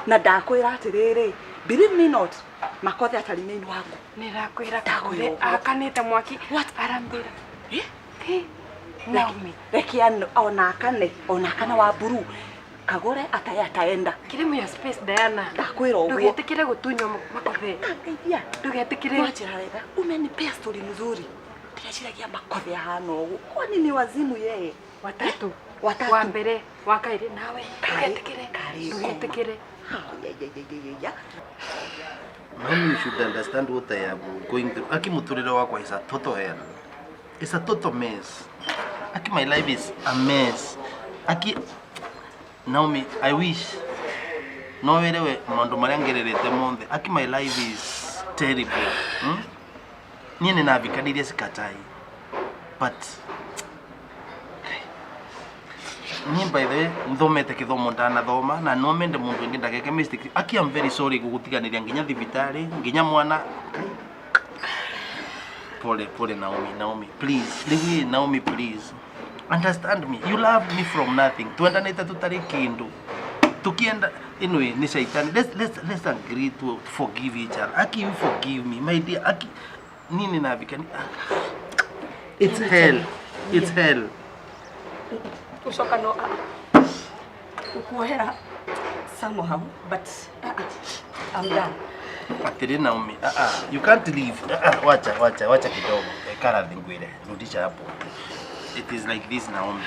Na ndakwĩra atĩrĩrĩ, believe me not, Makothe atarĩ wangu. Nĩ ndakwĩra Ndakwĩra kagũre ũguo. akanĩte mwaki. What? Arambĩra. Eh? Hey, Naomi. Reke ona akane, ona akane wa buru. Kagũre ataye ataenda. Kire muhimu space Diana. Ndakwĩra ũguo. Ndũgetĩkĩre gũtunywo makothe. Ngeithia. Ndũgetĩkĩre. Nwanjĩra wega, umenipea story mzuri. Ndĩreciragia Makothe ahana ũguo. Kwani ni wazimu yeye? Watatu. Watatu. Wa mbere, wa kaĩrĩ nawe. Karĩ- Ndũgetĩkĩre. karĩ Ndũgetĩkĩre. Ha, ya, ya, ya, ya, ya. Naomi, you should understand what I am going through. Aki muturire wakwa is a total hell. It's a total mess. Aki, my life is a mess. Aki, Naomi, I wish no werewe maundu maria ngererete monthe. Aki, my life is terrible. Hmm? Niĩ nĩ navikanirie sikatai. But niĩ by the way nthomete gĩthomo ndanathoma na no mende mũndũ ũngĩ ndageke mistake. Aki, I'm very sorry gũgũtiganĩria nginya thibitarĩ nginya mwana. Pole pole Naomi, Naomi please, rĩu Naomi please understand me. You loved me from nothing. Twendanĩte tũtarĩ kĩndũ tukienda. Anyway, ni shaitani. Let's agree to forgive each other. Aki, you forgive me, my dear. Aki, nini navikani, it's hell, it's hell. Gũcoka no ũkuohera somehow, but I'm done. Atĩrĩ Naomi, ah ah, you can't leave. Ah ah, wacha wacha wacha kidogo. Kara ngwire, rudisha hapo. It is like this, Naomi.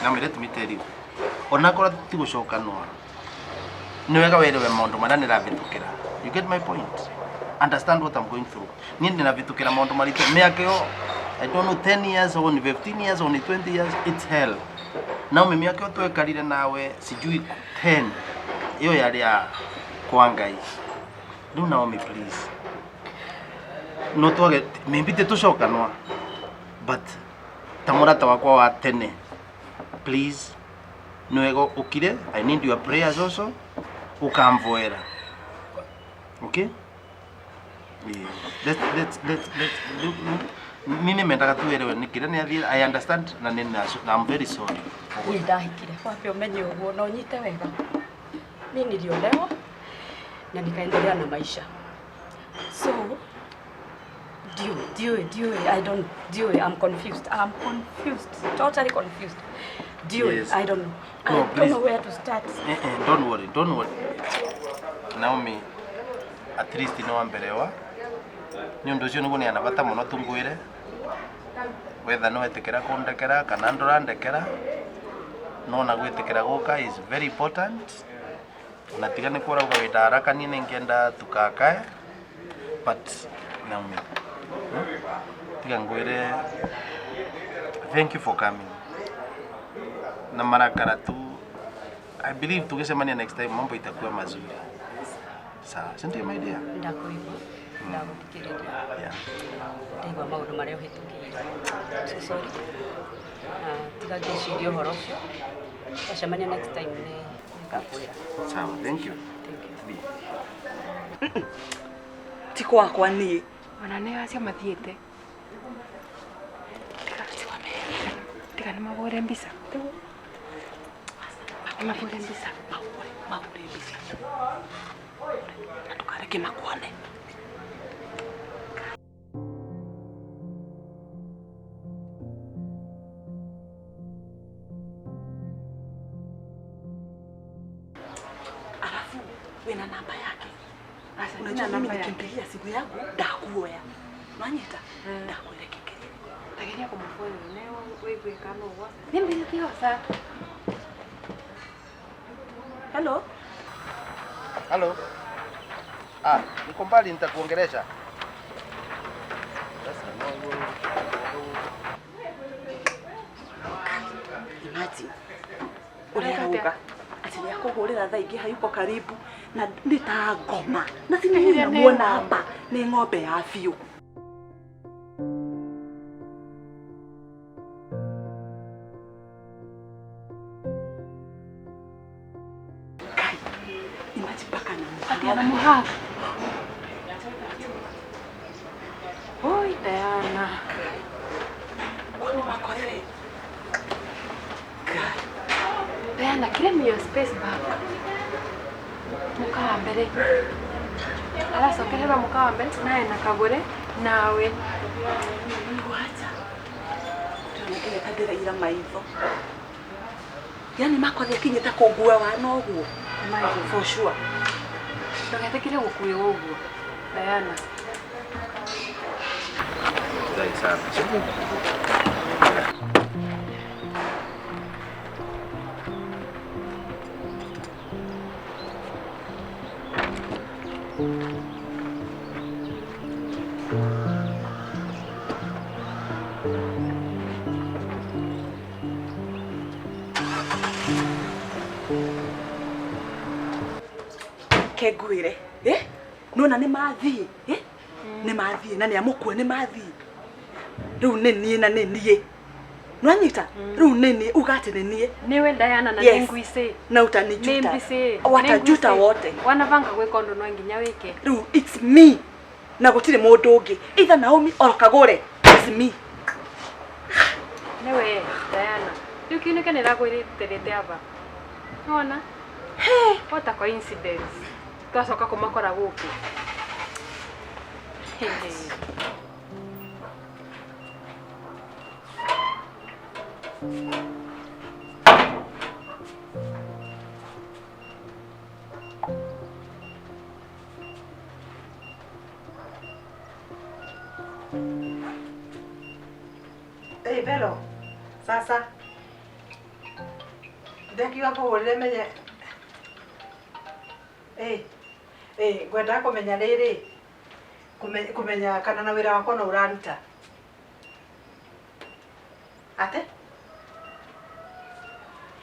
Naomi, let me tell you. Onakorwo ti gũcokanwo. Nĩ wega werewe maũndũ marĩa nĩravĩtũkĩra. You get my point? Understand what I'm going through. Niĩ ndĩravĩtũkĩra maũndũ maritũ. Mĩaka ĩyo, I don't know, 10 years or 15 years or 20 years, it's hell. Naomi, mĩaka ĩyo twekarire nawe sijui 10 ĩyo yarĩ ya kwa Ngai. Rĩu Naomi please, no twage maybe tũcokanwa, but ta mũrata wakwa wa tene, please, nĩ wega ũkire. I need your prayers also, ũkamvoera, okay? Yeah. Let's ni nĩ mendaga tuerewe nĩ kĩrĩa nĩ athiĩ. I understand na nĩ I'm very sorry. Niĩ ndahikire wambe ũmenye ũguo na ũnyite wega. Mi niliolewa Na nikaendelea na maisha. So ndiũĩ I don't ndiũĩ, I'm confused. I'm confused, totally confused. Ndiũĩ. Yes. I don't know. I No, don't please. know where to start. Eh, eh, don't worry, don't worry. Naomi, at least nĩ wamberewa nĩ ũndũ ũcio nĩguo nĩ ana bata mũno tungwĩre wetha nĩ wetĩkĩra kũndekera kana ndũrandekera no na gwĩtĩkĩra gũka is very important na tiga nĩ kũrauga wĩ haraka niĩ nĩngĩenda tukakae but Naomi, tiga ngwĩre thank you for coming na marakara tu. I believe tukicemania next time mambo itakuwa mazuri. Sawa, si ndio, my dear? Ndakuigua, ndagũthikĩrĩria. Ndaigua maũndũ marĩa ũhĩtũkĩire. So sorry. Na tiga ngĩciria ũhoro ũcio. Twacemania next time nĩ ngakwĩra. Sawa, thank you. Thank you. Ti kwakwa niĩ. Ona nĩ acio mathiĩte. Tiga tiga nĩ mahũre mbica. Nĩ mahũre mbica. Mahũre mahũre mbica na ndũkareke makuone. Alafu wĩna namba yake? Aca, Unajua sina mimi namba yake. nikimpigia simu yangu ndakuoya nwanyita ndakwerekekeria. Tageria kũmũbũrĩra ne wĩigue kana ũguo. Nĩ mbica tihoca. Hello. Hello. Ah, niko mbali nitakuongelesha. Sasa no. Imagine ũrĩa arauga atĩ nĩ akũhũrĩra thaa ingĩ hayuko karibu na nĩ ta ngoma na Nĩ muona hapa nĩ ng'ombe ya biũ. Kai, imagine mpaka na Ati anamuhug. Oi, Diana. Kwani makothe. Kai. Diana, claim your space back. Mũka wa mbere. Aracokererwo mũka wa mbere nawe na kagũre nawe. Wacha. Ndĩrona nginya ta ndĩraira maitho. Yani makothe akinyĩte kũngue wana ũguo. Imagine. For sure. Ndũgetĩkĩre gũkuĩrwo ũguo. Diana. Furahi sana. Si ndio? Ke ngwĩre, eh? Nona nĩ mathiĩ, eh? Nĩ mathiĩ na nĩ amũkue nĩ mathiĩ. Rĩu nĩ niĩ na nĩ niĩ. Nwanyita? Rĩu nĩ niĩ uga atĩ nĩ niĩ. Niwe Diana na Yes. nĩ ngwicĩ. Na Nĩ utanijuta. mbici. Watajuta wote. Wanabanga gwĩka ũndũ no nginya wĩke. Rĩu it's me. Na gũtirĩ mũndũ ũngĩ. Either Naomi or Kagore. It's me. Niwe Diana. Rĩu kĩu nĩkĩo nĩragwĩrĩte aba. Nĩwona? What a coincidence. Twacoka kũmakora gũkũ. Hey. Hey, Vero. Sasa. Ndekiuga ngũhũrĩre menye. Ĩ, ĩ, ngwendaga kũmenya rĩrĩ, kũmenya kana na wĩra wakwa no ũraruta. Ate?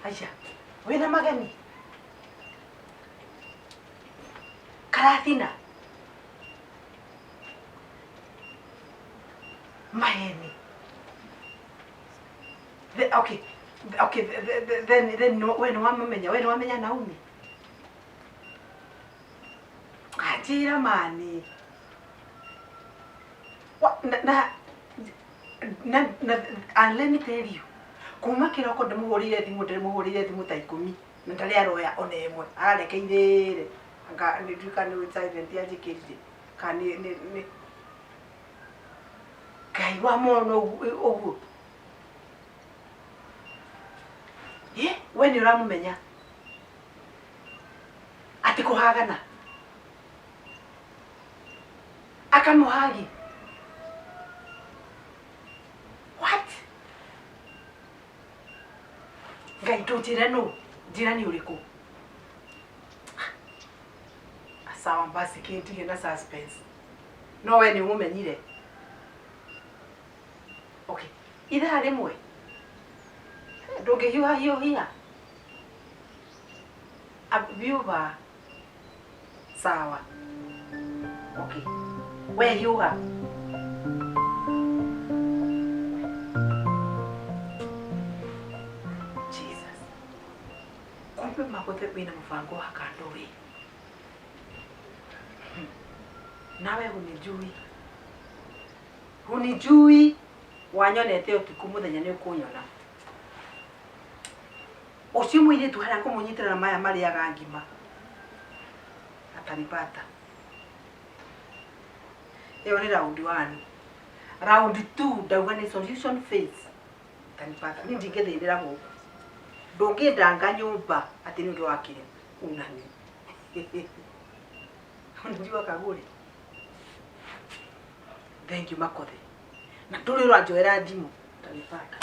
Aya, wĩna mageni? Karathina? Maheni. Okay, then we nĩ wamũmenya, we nĩ wamenya Naomi? Anjĩra mani. Na, and let me tell you, kuma kĩroko ndĩmũhũrĩire thimũ ta 10 na ndarĩ aroya ona ĩmwe, ararekeire. Anga nĩ nduĩka nĩ silent yanjĩkĩrire kana nĩ Ngai wa mona ũguo. We nĩ ũramũmenya atĩ kũhagana akamũhagi. What? Ngai ndũnjĩre nũ, njĩra nĩ ũrĩkũ? Sawa basi kĩndige na suspense. No we nĩ ũmũmenyire? Okay. Ithaa rĩmwe ndũngĩhiũha hiũhia biuba. Sawa. Okay. We hiũha. Jesus. Kumbe Makothe wĩna mũbango wa kando we. Nawe hunijui. Hunijui. Wanyonete ũtukũ mũthenya nĩ ũkũnyona. Ũcio mũirĩtu harĩa ngũmũnyitĩra na maya marĩaga ngima. Atanipata. Ĩyo nĩ round 1. Round 2 ndauga nĩ solution phase. Atanipata. Niĩ ndingĩthĩnĩra gũkũ. Ndũngĩndanga nyũmba atĩ nĩ ũndũ wa kĩrĩa unani. Unajua Kagure. Thank you Makothe. Na ndũrĩ ũranjoera thimũ. Atanipata.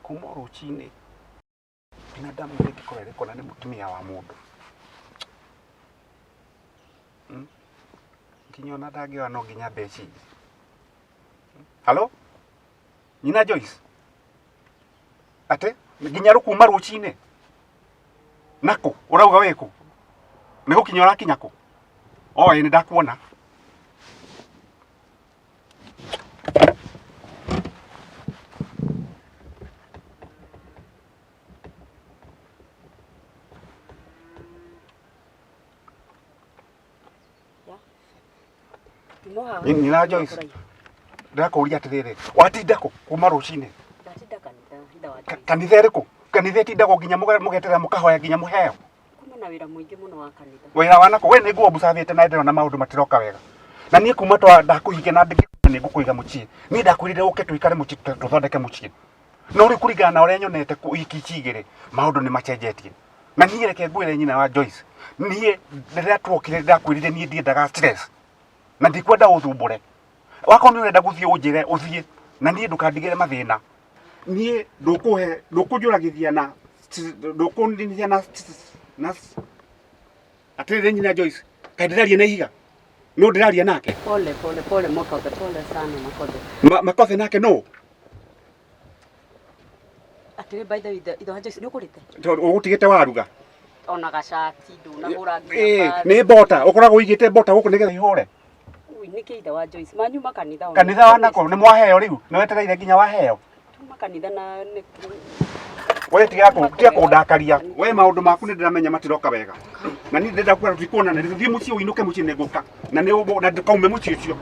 Kuma rũcinĩ binadamu rĩngĩkorwo ĩrĩkona nĩ mũtumia wa mũndũ nginya ona ndangĩoya no nginya mbeci. Halo nyina Joyce, ate nginya rũkuma rũcinĩ nakũ ũrauga wĩkũ nĩ gũkinya ũrakinya kũ? Oĩ nĩ ndakuona. Nyina Joyce, ndĩrakũũria atĩrĩrĩ, watinda kũ kuma rũcinĩ? Ndatinda kanitha. Kanitha ĩrĩkũ? Kanitha ĩtindagwo nginya mũgeterera mũkahoya nginya mũheo. Kuma na wĩra mũingĩ mũno wa kanitha. Wĩra wa nakũ? We nĩ nguo mbucathĩte na ndĩrona maũndũ matiroka wega. Na niĩ kuma twa ndakũhikia na nĩ ngũkũiga mũciĩ. Niĩ ndakwĩrire ũke tũikare mũciĩ tũthondeke mũciĩ. No rĩu kũringana na ũrĩa nyonete wiki ici igĩrĩ maũndũ nĩ macenjetie. Na niĩ reke ngwĩre nyina wa Joyce, niĩ rĩrĩa tuokire ndakwĩrire niĩ ndiendaga stress. Na ndikwenda ũthumbũre. Wakorwo nĩ ũrenda gũthiĩ ũnjĩre ũthiĩ, na niĩ ndũkandigĩre mathĩna. Niĩ ndũkũhe ndũkũnjũragithia na ndũkũndinithia na atĩrĩrĩ nyina Joyce, kaĩ ndĩraria na ihiga? No ndĩraria nake? Pole pole pole Makothe, pole sana Makothe. Makothe nake no? Atĩrĩ by the way ithe wa Joyce nĩ ũkũrĩte? Tondũ ũgũtigĩte waruga. Ona gacati ndũnagũra nginya. Nĩ mbota, ũkoragwo ũigĩte mbota gũkũ nĩgetha ihũre. Nĩkĩ ithe wa Joyce manyuma kanitha ona. Kanitha wa nako nĩ mwaheo rĩu, nĩ wetereire nginya waheo. Tuma kanitha na We tiga kũndakaria. We maũndũ maku nĩ ndĩramenya matiroka wega. Na niĩ ndĩrenda kwĩra tũtikuonana, thiĩ mũciĩ ũinũke mũciĩ nĩ ngũka. Na nĩ na ndũkaume mũciĩ ũcio.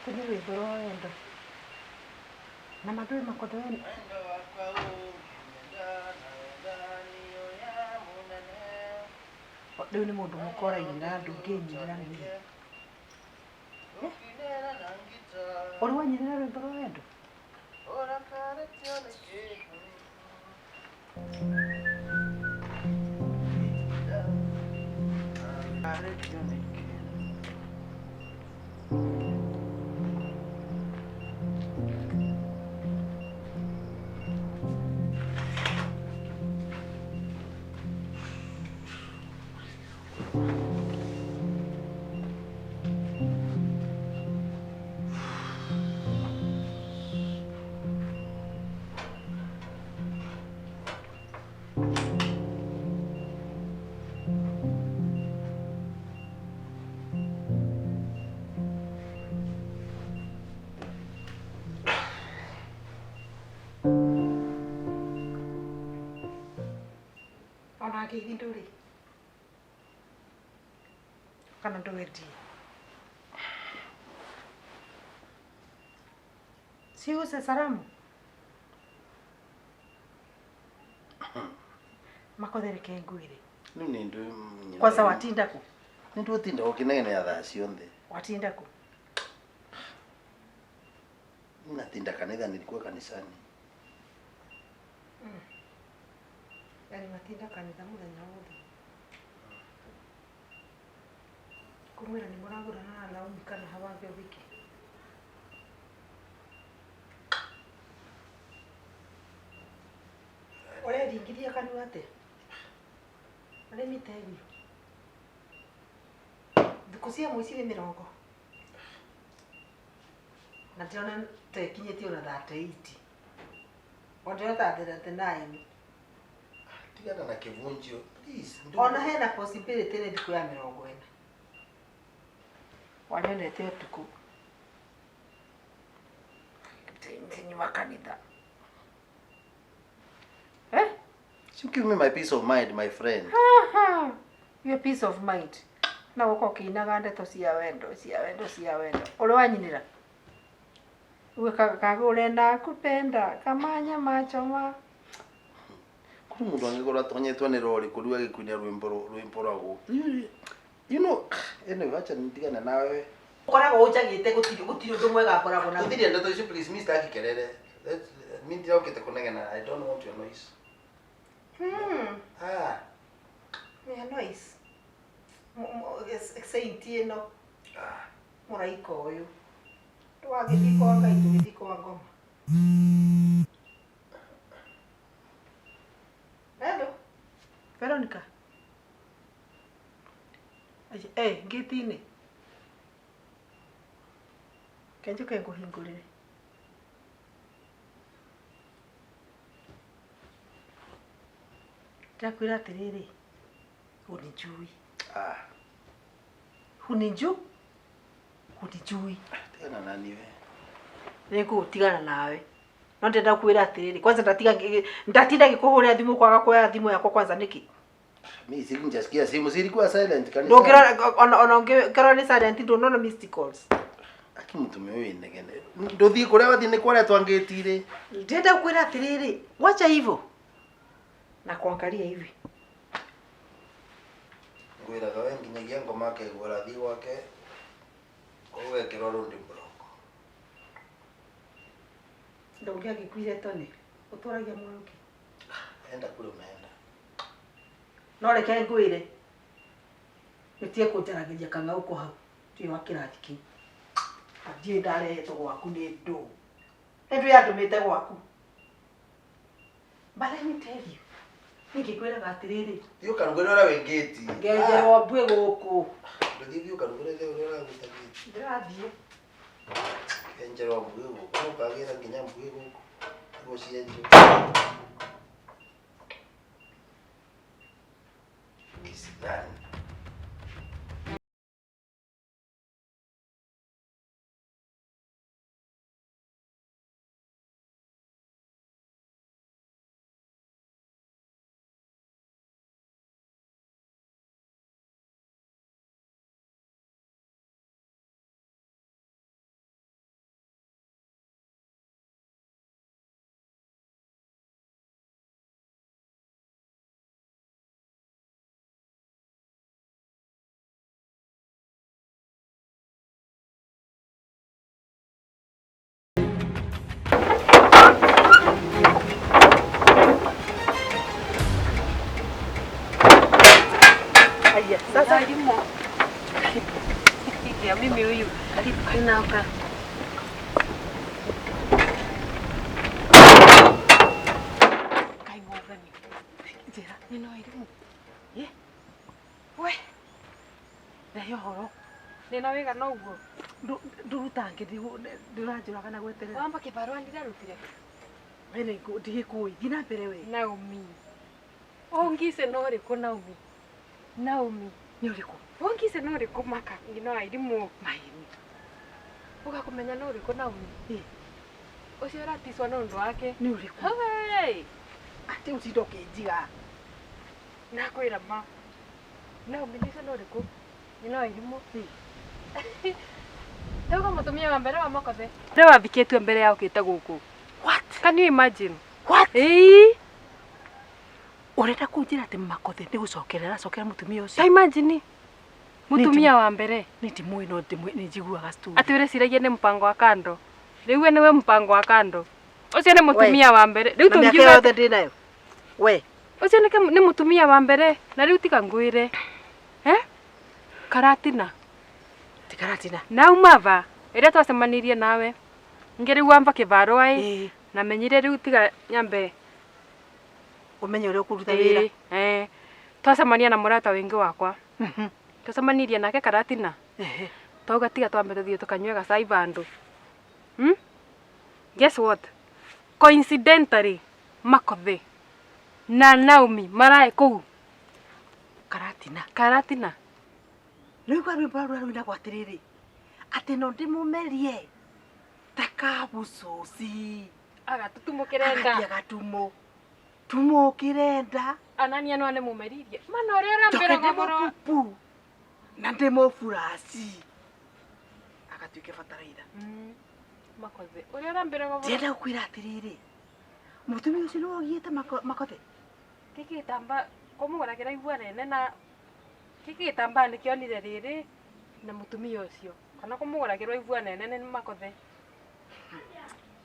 Kuni rwimbo rwa wendo. Na mandũĩ makondo wendo. Rĩu nĩ mũndũ mũka ũrainĩra ndũngĩnyinĩra niĩ. Ũrĩ wanyinĩra rwĩmbo rwa wendo? Ona ngeithi ndũrĩ kana ndwendie siuse salamu makothereke ngwire Rĩu nĩ ndũ kwanza watinda kũ nĩ ndũtinda ũkĩnegene thaa ciothe. Watinda kũ? Natinda kanitha, nilikuwa kanisani. Yani matinda kanitha muthenya wothe kumwira ni mũragũrana na Naomi kana hawabe wiki. Ũreringithia kanua atĩa? Ũrĩmĩte biũ. Thikũ cia mũici nĩ mĩrongo. Na ndĩrona ta ĩkinyĩtie ona 38. O ndĩrona ta 39. Tigana na kĩvunjio please. Ona hena possibility nĩ thikũ ya 40. Wanyonete ũtukũ. Nyuma kanitha. Eh? You give me my peace of mind, my friend. Your peace of mind. Na gũka ũkĩinaga ndeto cia wendo, cia wendo, cia wendo. Ũrĩ wanyinĩra? Uwe kagũre na kupenda kama nyama choma. Kũrĩ mũndũ angĩkorwo atonyetwo nĩ rori kũrĩ agĩkuinia rwĩmbo rwa gũkũ. You know, anyway, acha ndigane nawe. Ũkoragwo ũnjagĩte gũtirĩ ũndũ mwega ngoragwo naguo. Gũtirĩ ndeto icio please, mi sitaki kelele. Mi ndirokĩte kũnegena. I don't want your noise. Ah. Nĩ noise. Saint ĩno. Mũraika ũyũ. Twagĩthiĩ kwa Ngai tũgĩthiĩ kwa ngoma. Hello. Veronica. Eh, ngĩti-inĩ. Kenjũke ngũhingũrĩre. Ndakwĩra atĩrĩrĩ, hunijui. Ah. Huniju? Hunijui. Tigana na niwe. Nĩngũgũtigana nawe. No ndĩrenda kwĩra atĩrĩrĩ, kwanza ndatinda ngĩkũhũrĩra thimũ kwaga kuoya thimũ yakwa kwanza nĩkĩ? Mi sijasikia simu, zilikuwa silent kanisa. Ndũngĩrora ona ũngĩkorwo nĩ silent ndũnona missed calls. Aki mũtumia ũyũ inegene. Ndũthiĩ kũrĩa wathiĩ nĩ kwaria twangĩtire. Ndĩrenda kwĩra atĩrĩrĩ, wacha hivyo. Na kuangalia hivi. Ngwĩraga we nginyagia ngoma akegwĩra thiĩ gwake ũgekĩrwo rũndi block. Ndũngĩagĩkuire tone. Ũtũragia muoyo kĩ? Enda kũrĩa ũmeenda. No reke ngwĩre. Gĩtige kũnjaragĩria kang'aũko hau. Ndiũĩ wa kĩrathi kĩu. Ndiũĩ ndarehetwo gwaku nĩ ndũ. Nĩ ndũ yandũmĩte gwaku. But let me tell you. Ningĩkwĩraga atĩrĩrĩ. Thiĩ ũkarugĩre ũrĩa wĩ ngĩti. Ngenjerwo mbuĩ gũkũ. Ndũthiĩ thiĩ ũkarugĩre ũrĩa ũraruta ngĩti. Ndĩrathiĩ. Kenjerwo mbuĩ gũkũ. No ũkagĩra nginya mbuĩ gũkũ. Nĩguo cienjwo. Kisidani. Ninaoka. Kai mwathani. Njĩra. Nina wairimu. Ye. We. Rehe ũhoro. Nina wĩga no ũguo. Ndũruta ngĩ ndĩranjũraga na gweterera. Wamba kĩbarũa ndirarutire. We nĩ ndigĩkũĩ. Thiĩ na mbere we. Naomi. Ongise no ũrĩkũ Naomi? Naomi. Nĩ ũrĩkũ? Ongise no ũrĩkũ maka ngino wairimu. Maini. Ũgakũmenya no ũrĩkũ Naomi? Ĩ. Ũcio ũraticwo nĩ ũndũ wake. Nĩ ũrĩkũ? Hey! Atĩ ũtinda ũkĩnjiga. Nakwĩra ma. Naomi nĩcio no ũrĩkũ? Ngino wairimu. Tauga mũtumia wa mbere wa Makothe. Ũrĩa wathikĩtue mbere ya ũkĩte gũkũ. What? Can you imagine? What? Ĩĩ. Ũrenda kũnjĩra atĩ Makothe nĩ gũcokerera aracokera mũtumia Ta ũcio? imagine. Mũtumia wa mbere. Nĩ ndimũĩ no nĩ njiguaga story. Atĩ ũreciragia nĩ mũpango wa kando. Rĩu we nĩwe mũpango wa kando. Ũcio nĩ mũtumia wa mbere. Rĩu Na mĩaka tũngiuga yothe ndĩ nayo. We. ũcio nĩ mũtumia wa mbere na rĩu tiga ngwĩre. Eh? Karatina. Ti Karatina. Nauma va ĩrĩa twacemanirie nawe. Ningĩ rĩu wamba kĩbarũa ĩ. Ĩĩ. Na menyire rĩu tiga nyambe. Ũmenye ũrĩa ũkũruta wĩra. Ĩĩ. Twacemania na mũrata wĩngĩ wakwa. Twacemanirie nake Karatina. Ehe. Twauga tiga twambe tũthiĩ tũkanyue gacai vandũ. Guess what? Coincidentally, Makothe na Naomi maraĩ kũu Karatina. Karatina. Rĩu kwa rwĩmbo rũrĩa rũinagwo atĩrĩrĩ. Atĩ no ndĩmũmerie ta kabucuci. Agatutumũkĩre nda. Agatia gatumo. Tumũkĩre nda. Anania no nĩmũmeririe. Mana ũrĩa Njoke ũrambĩra ũhoro. ndĩmũpupu. Na ndĩmũburaci. Agatuĩke bataraitha. Makothe. Ũrĩa ũrambĩra ũhoro. Ndĩrenda gũkwĩra atĩrĩrĩ. Mũtumia ũcio nĩwe ũgiĩte Makothe. Gĩkĩ gĩtambaa kũmũgũragĩra igua nene na gĩkĩ gĩtambaa nĩkĩonire rĩrĩ na mũtumia ũcio. Kana kũmũgũragĩrwo igua nene nĩ Makothe.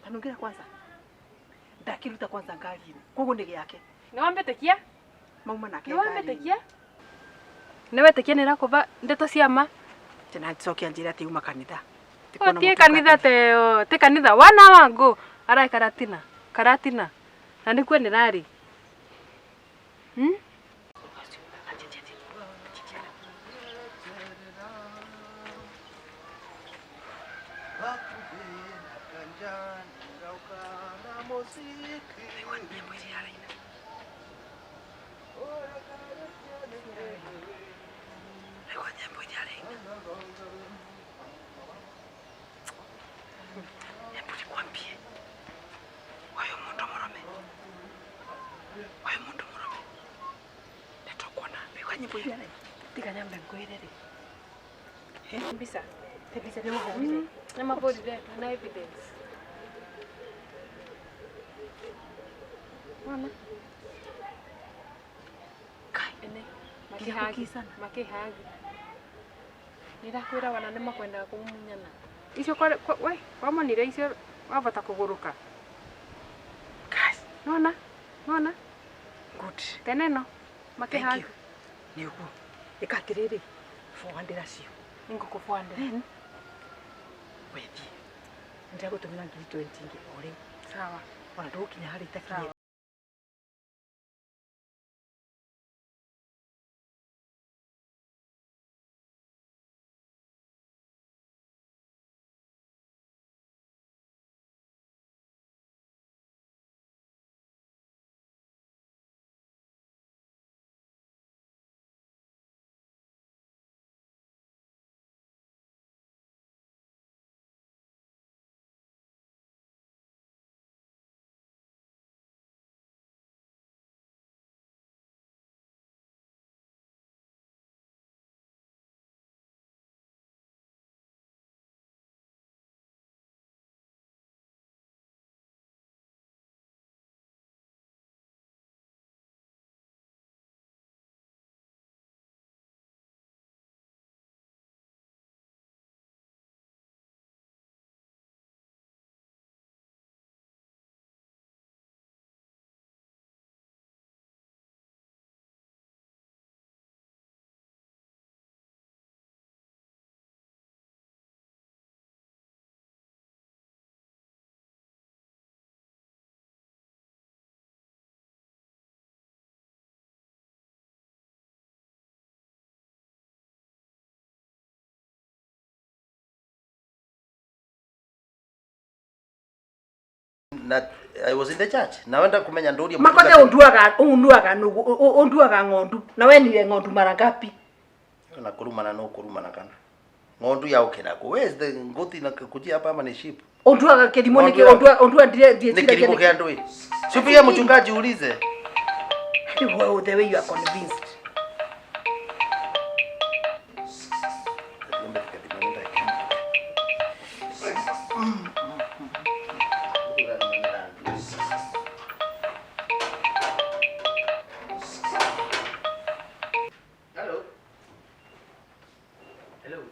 Tanungĩra kwanza. Ndakĩruta kwanza ngari-inĩ. Koguo nĩ gĩake. Nĩwambĩtĩkia? Mauma nake ngari-inĩ. Nĩwambĩtĩkia? Nĩwetĩkia nĩrakũva ndeto cia ma? Tena ncoke anjĩre atĩ uma kanitha. Tie kanitha teo, ti kanitha wana wangu araĩ Karatina, Karatina. Na nĩkuo nĩrarĩ. Hebu nikwambie. Huyu mundu murume. Huyu mundu murume. Nĩtũkuona. Wĩigua nyĩmbo iria araina? Tiga nyambe ngwĩre rĩ. Mbica. Te mbica nĩmahũrire. Nĩmahũrire na evidence. Wona? Kai. Ene. Nginya Makĩhagi. kũkicana. Makĩhagi. Nĩndakwĩra wana nĩmakwendaga kũmumunyana. Icio we wamonire icio wavota kũgũrũka. Kai. Nona? Nona? Good. Tene no. Thank Makĩhagi. you. Nĩ ũguo. Ĩka atĩrĩrĩ. Bũandĩra cio. Nĩngũkũbũandĩra. Then wethiĩ. Nĩndagũtũmĩra ngiri 20 ingĩ o rĩu. Sawa. Ona ndũgũkinya harĩa itakinyĩte. Na I was in the church. Na wenda kumenya ndurie. Makothe unduaga unuaga nugu unduaga ng'ondu na we niwe ng'ondu mara ngapi? Na kurumana no kurumana kana. Ng'ondu ya ukira ku. Where is the ngoti na kujia hapa ama ni sheep? Unduaga kirimo niki undua undua ndire ndire. Ni kirimo kia ndui. Sipigia mchungaji ulize. Well, the way you are convinced. Hello. Hello.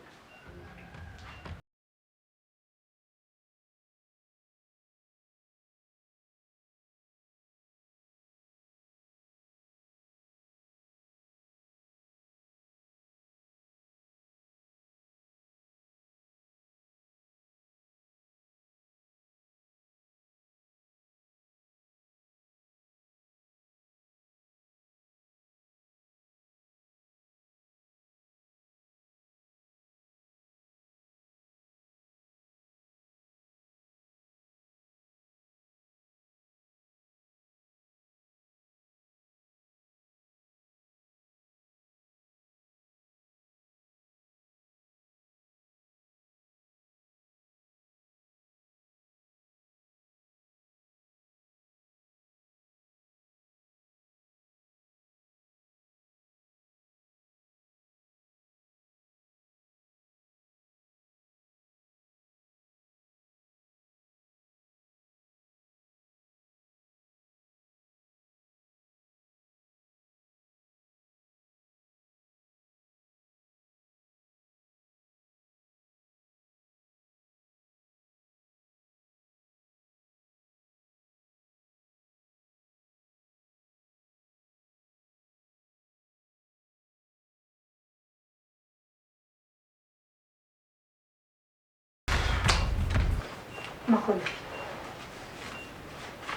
Makothe.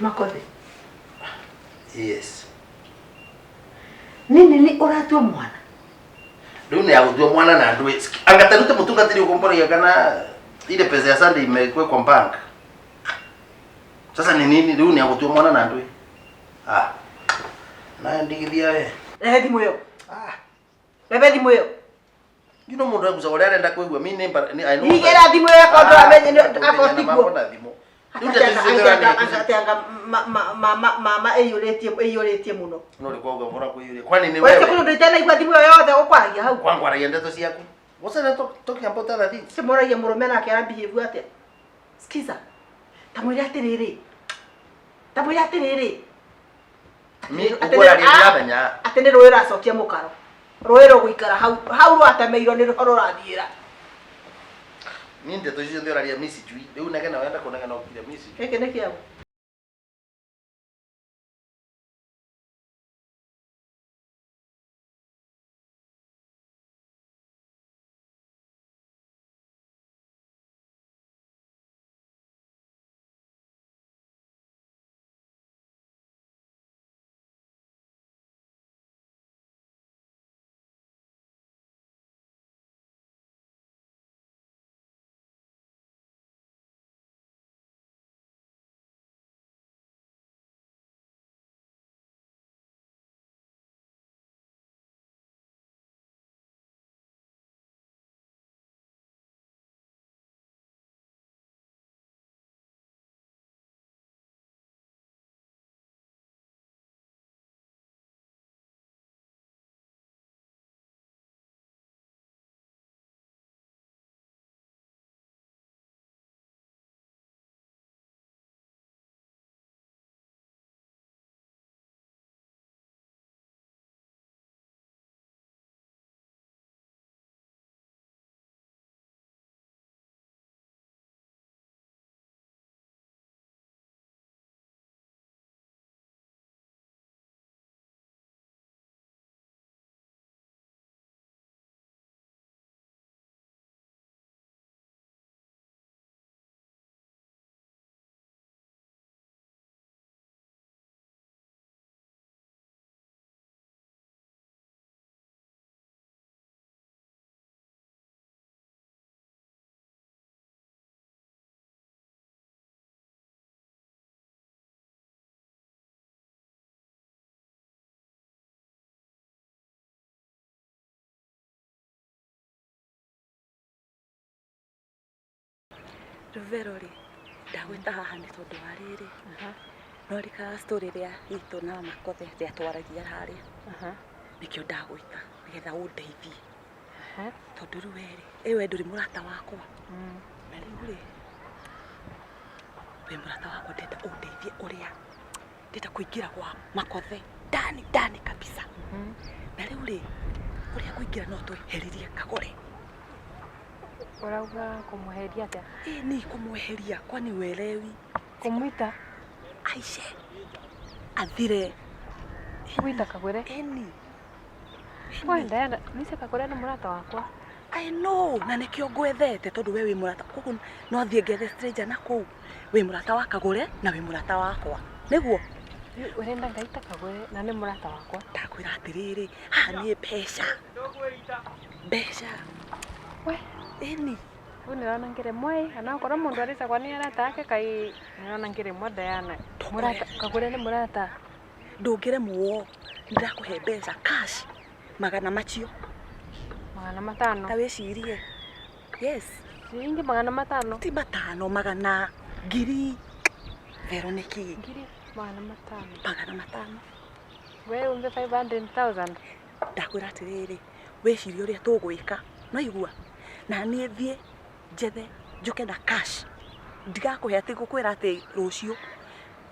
Makothe. Yes. Nini ni uratua mwana? Riu ni agutua mwana na ndui. Angatarute mutungatiri ukomboria kana ile pesa ya Sunday imekuwa kwa bank. Sasa ni nini riu ni agutua mwana na ndui? Ah. Na ndigithia we. Rehe thimu iyo. Ah. Rehe thimu iyo. You know mundu aguca uria arenda kuigua mi ni I know. Nigera thimu iyo akondu amenye akotiguo. Ateanga mama iyuritie muno. No ri kwa ugavura kuiyuria. Kwani ni wewe? Wewe kundu itena igua thimu iyo yothe gukwaragia hau. Kwangwaragia ndeto ciaku. What's that talking about other things? Cimoragia murume nake ara behave atia? Skiza. Tamwire atiriri. Tamwire atiriri. Mi ukwaragia ndiramenya. Ati ni rũĩ rũracokia mũkaro. Rũĩ rũgũikara hau hau rwatemeirwo nĩ rũho rũrathiĩra. Ni ndeto icio ndĩraria mi sijui. Riu negena wenda kunegena ukire mi sijui. Gĩkĩ nĩ kĩaũ? Ruvero rĩ ndagwĩta haha nĩ tondũ wa rĩrĩ no rika story rĩa itũ na Makothe rĩa twaragia harĩa nĩkĩo ndagwĩta nĩgetha ũndeithie tondũ rĩu werĩ ĩ we ndũrĩ mũrata wakwa na rĩu rĩ wĩ mũrata wakwa ndĩrenda ũndeithie ũrĩa ndĩrenda kũingĩra kwa Makothe ndani ndani kabisa na rĩu rĩ ũrĩa ngũingĩra no twehererie Kagore. Urauga kumuheria atia? Ĩ ni kũmweheria kwani uelewi Kumwita? Aishe athire Gwita Kagore? Ĩni. We Diana, nice Kagore nĩ mũrata wakwa. I know na nĩkĩo ngwethete tondũ we wĩ mũrata koguo no thiĩ ngethe stranger na kũu wĩ mũrata wa Kagore na wĩ mũrata wakwa nĩguo. Rĩu ũrenda ngaita Kagore na nĩ mũrata wakwa. Ndakwĩra atĩrĩrĩ haha nĩ mbeca mbeca. We ĩni Rĩu nĩrona ngĩremwo ĩ ana okorwo mũndũ arĩcagwa nĩ arata ake kai nĩrona ngĩremwo Diana. Mũrata Kagore nĩ mũrata. Ndũngĩremwo ndĩrakũhe mbeca cash magana macio. 500. Ta wĩcirie. Yes. Ciringi 500. Ti matano magana ngiri. Vero nĩ kĩ? Ngiri 500. 500. We umbe 500,000. Ndakwĩra atĩrĩrĩ wĩcirie ũrĩa tũgwĩka no igua na niĩ thiĩ njethe njoke na cash ndigakũhe atĩ ngũkwĩra atĩ rũciũ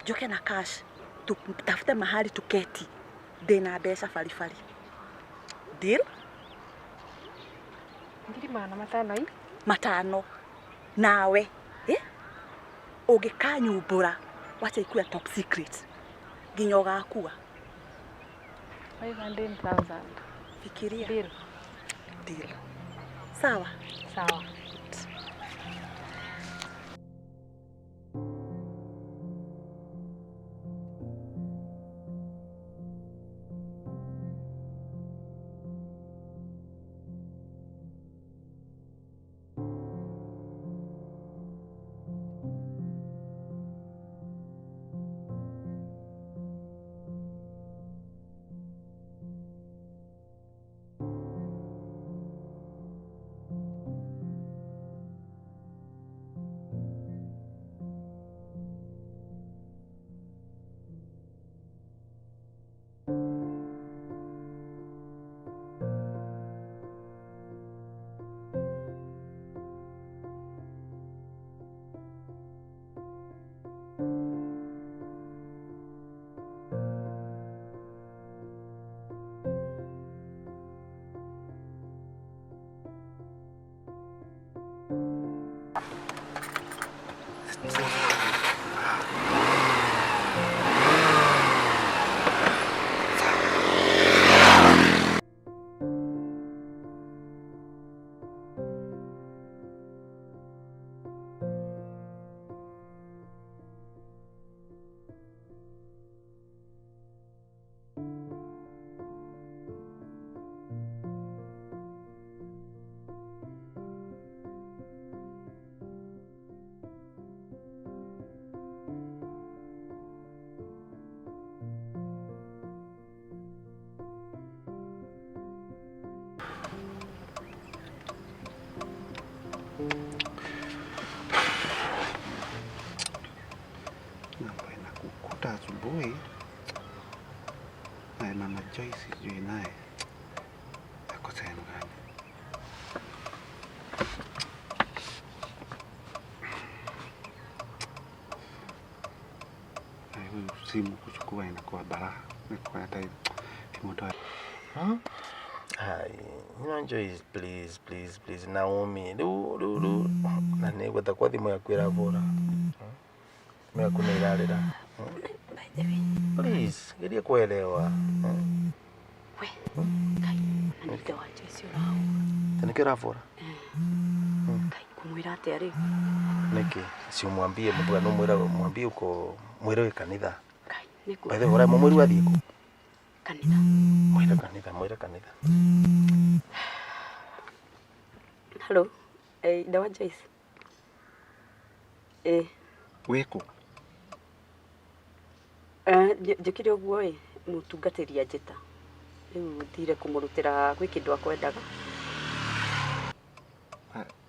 njoke na cash tutafute mahali tuketi ndĩna mbeca baribari. Deal? Ngiri 500 i? Matano nawe eh? Ũngĩkanyumbũra wacha ikuwe top secret nginya ũgakua. 500,000. Fikiria. Deal. Deal. Sawa? Sawa. Kukuta asubuhi na Mama Joyce sijui naye ako sehemu gani. Na huyu simu kuchukua inakuwa balaa. Nikuwa hata kimotoa. Hai, you know Joyce, please please please Naomi. Ru ru ru. Na nĩgwetha kwa thimũ yaku ĩravũra. Thimũ yaku nĩ ĩrarĩra. By the way. Please, geria kuelewa. We, Ngai, na nĩ ithe wa Joyce ũrahũra. Ta nĩkĩo ũravũra? Ngai, ngũmwĩra atĩa rĩu? Nĩkĩ? Si umwambie mbwa no mwĩra mwambie uko mwĩre wĩ kanitha. Ngai, nĩguo. By the way, ũraimũ mwĩru athiĩ kũ? Kanitha. Mwĩre kanitha, mwĩre kanitha. Hello, ithe wa Joyce. Wĩ kũ? Njĩkire ũguo ĩ mũtungatĩri anjĩta. Rĩu thire kũmũrutĩra gwĩ kĩndũ akwendaga.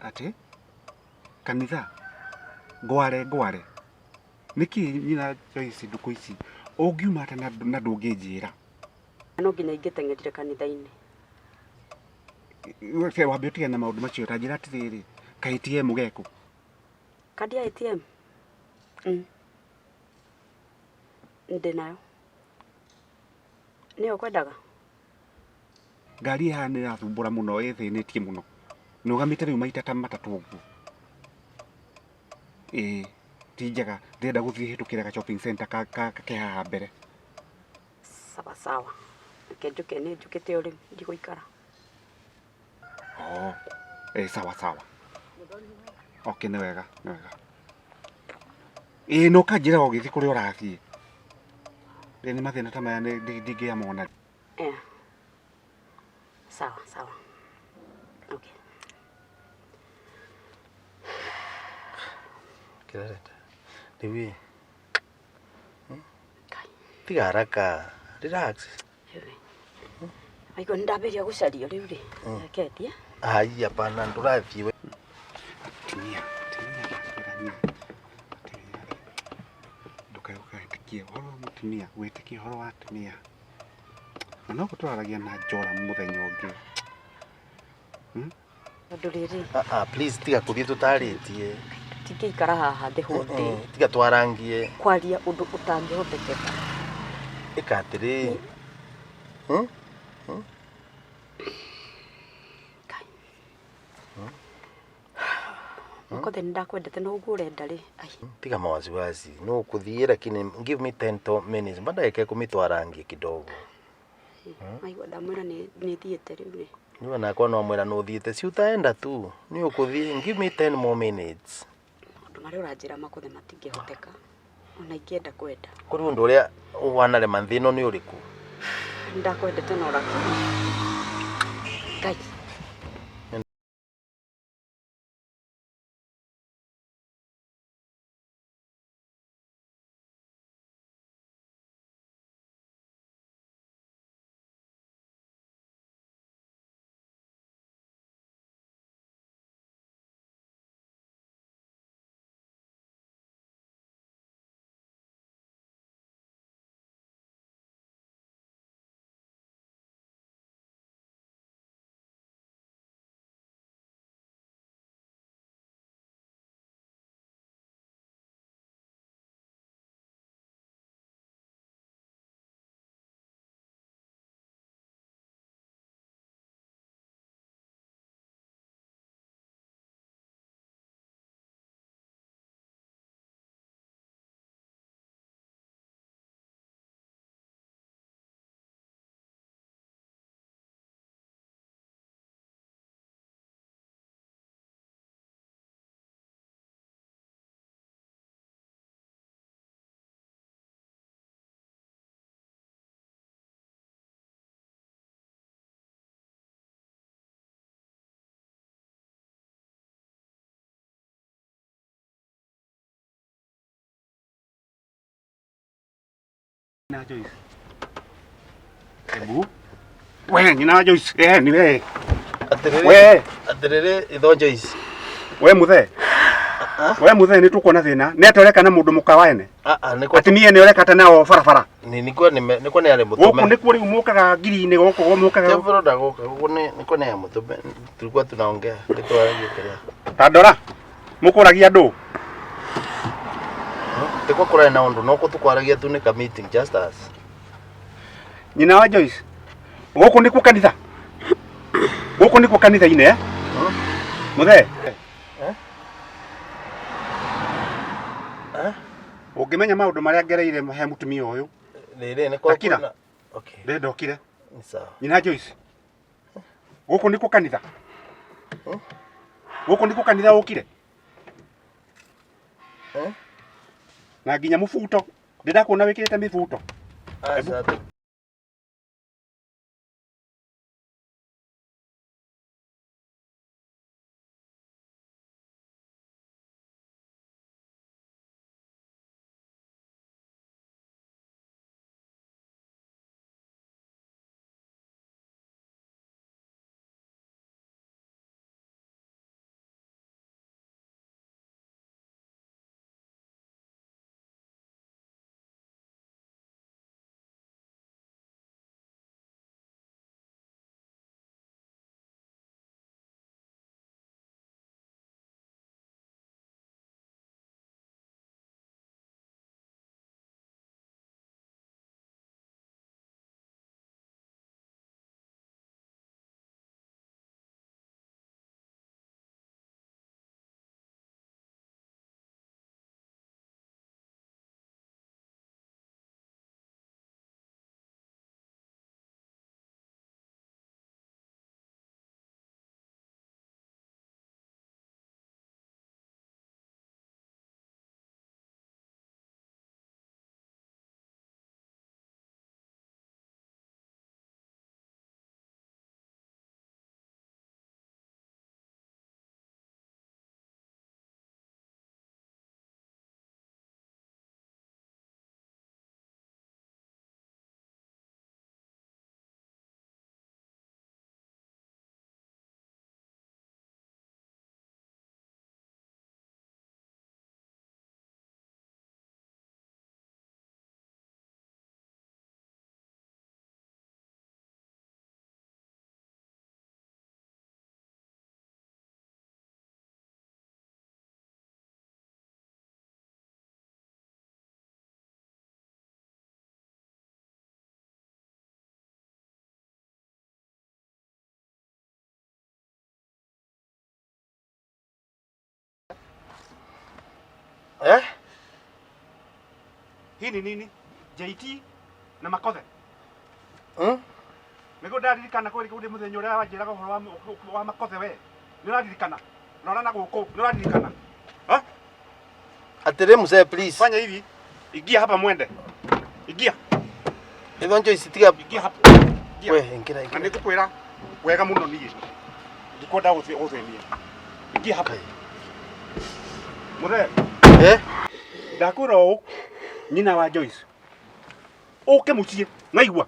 Atĩ? Kanitha? Ngware ngware. Nĩkĩ nyina Joyce ndukũ ici ũngiuma ata na ndũngĩnjĩra? No nginya ingĩteng'erire kanitha-inĩ. We wambe ũtigane na maũndũ macio ta njĩra atĩrĩrĩ, ka ATM geku? Kandi ya ATM? Ndĩ nayo. Nĩyo ũkwendaga? Ngari ĩhaha nĩ ĩrathumbũra mũno, ĩthĩnĩtie mũno. Nũgamĩte rĩu maita ta matatũ ũguo. Ĩĩ, ti njega. Ndĩrenda gũthiĩ hĩtũkĩra ga shopping center ka ke haha mbere. Sawa sawa. Reke njũke, nĩ njũkĩte o rĩu, ndigũikara. Oh, sawa sawa. Okay, nĩ wega, nĩ wega. Ĩĩ, no kanjĩra ũgĩthiĩ kũrĩa ũrathiĩ. Ĩ nĩ mathĩna ta maya ndingĩamona. Yeah. Sawa sawa. Okay. Kirareta. Rĩu tiga haraka, relax. Waigua nĩ ndambĩrĩria gũcario rĩu rĩ. Reke thiĩ. Ai, hapana, ndũrathiĩ we. Tinia, tinia, ndakwĩra niĩ. Tinia. Ndũkae ũgetĩkie ũhoro wa mũtumia, wĩtĩkie ũhoro wa atumia. Na no gũtwaranagia na njora mũthenya ũngĩ. Tondũ rĩrĩ, Ah, ah, please tiga kũthiĩ tũtarĩtie. Tingĩikara haha the whole day. Tiga twarangie. Kwaria ũndũ ũtangĩhotekeka. Ĩka atĩrĩ. Ngai. Makothe nĩ ndakwendete no ũguo ũrenda rĩ. Ai. Tiga mawasiwasi. No kũthiĩ lakini give me 10 to minutes. Mba ndagĩka ikũmi twarangie kidogo. Maigua ndamwĩra nĩ thiĩte rĩu rĩ. Niwe nakwa no mwĩra nĩ ũthiĩte, si utaenda tu. Nĩ ũkũthiĩ, give me 10 more minutes. Maũndũ marĩa ũranjĩra Makothe matingĩhoteka. Ona ingĩenda kwenda. Kũrĩ ũndũ ũrĩa wanarema thĩ ĩno nĩ ũrĩkũ? Ndakwendete no lakini. Ngai. Nyina Joyce. Ebu. We, nyina Joyce. Eh, ni we. Atĩrĩrĩ. We. Atĩrĩrĩ, itho Joyce. We muthe. We muthe nĩ tũkuona thĩna. Nĩ atĩ ũreka na mũndũ mũka waene. Ah, ah, nĩkwa Atumia nĩ ũreka ta nao barabara. Nĩ nĩkwa nĩkwa nĩ arĩ Gũkũ mũtũme. nĩkuo rĩu mũkaga ngiri-inĩ gũkũ mũkaga. Tebro ndagoka gũkũ nĩ nĩkwa nĩ arĩ mũtũme. Tulikuwa tunaongea nĩtwaragia kĩrĩa. Ta ndora. Mũkũragia andũ. Tĩkwa kũrarĩ na ũndũ no tũkwaragia tu nĩ ka meeting just us. Nyina wa Joyce. Gũkũ nĩkuo kanitha. Gũkũ nĩkuo kanitha-inĩ eh? Muthe. Eh? Eh? Ũngĩmenya maũndũ marĩa ngereire he mũtumia ũyũ. Rĩrĩ nĩkwa Takira. kwĩna. Okay. Ndĩrenda ũkire. Ni sawa. Nyina Joyce. Gũkũ nĩkuo kanitha. Gũkũ nĩkuo kanitha ũkire. Eh? Na nginya mũbuto. Ndĩrakuona wĩkĩrĩte mĩbuto. Aca. Eh? Hii ni nini? JT na Makothe. Mm? Nĩguo ndaririkana kweri kũrĩ mũthenya ũrĩa wanjĩraga ũhoro wa Makothe we. Nĩ ũraririkana? Rora na gũkũ, nĩ ũraririkana? Ha? Atĩrĩ mzee please. Fanya hivi. Ingia hapa mwende. Ingia. Ithon Joyce tiga. Ingia hapa. Ingia. We ingĩra Na ingĩra. nĩngũkwĩra wega mũno niĩ. Ndikwenda gũthĩnia. Ingia hapa. Mũthee. Eh? Ndakwĩra ũũ nyina wa Joyce ũke mũciĩ naigua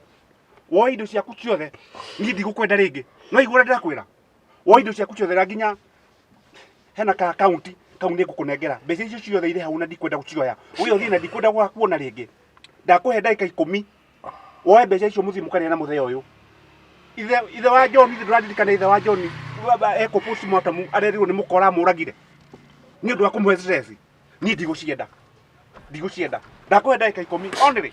woe indo ciaku ciothe niĩ ndigũkwenda rĩngĩ naigua ũrĩa ndĩrakwĩra woe indo ciaku ciothe na nginya hena ka akaunti kau nĩ ngũkũnengera mbeca icio ciothe irĩ hau na ndikwenda gũcioya ũgĩe ũthiĩ na ndikwenda gũgakuona rĩngĩ ndakũhe ndagĩka ikũmi woe mbeca icio mũthiĩ mũkarĩe na mũthee ũyũ ithe ithe wa John ithe ndũraririkana ithe wa John ekwo postmortem arerirwo nĩ mũkora amũragire nĩ ũndũ wa kũmũhe stress niĩ ndigũcienda ndigũcienda ndakũhe ndagĩka ikũmi onĩrĩ.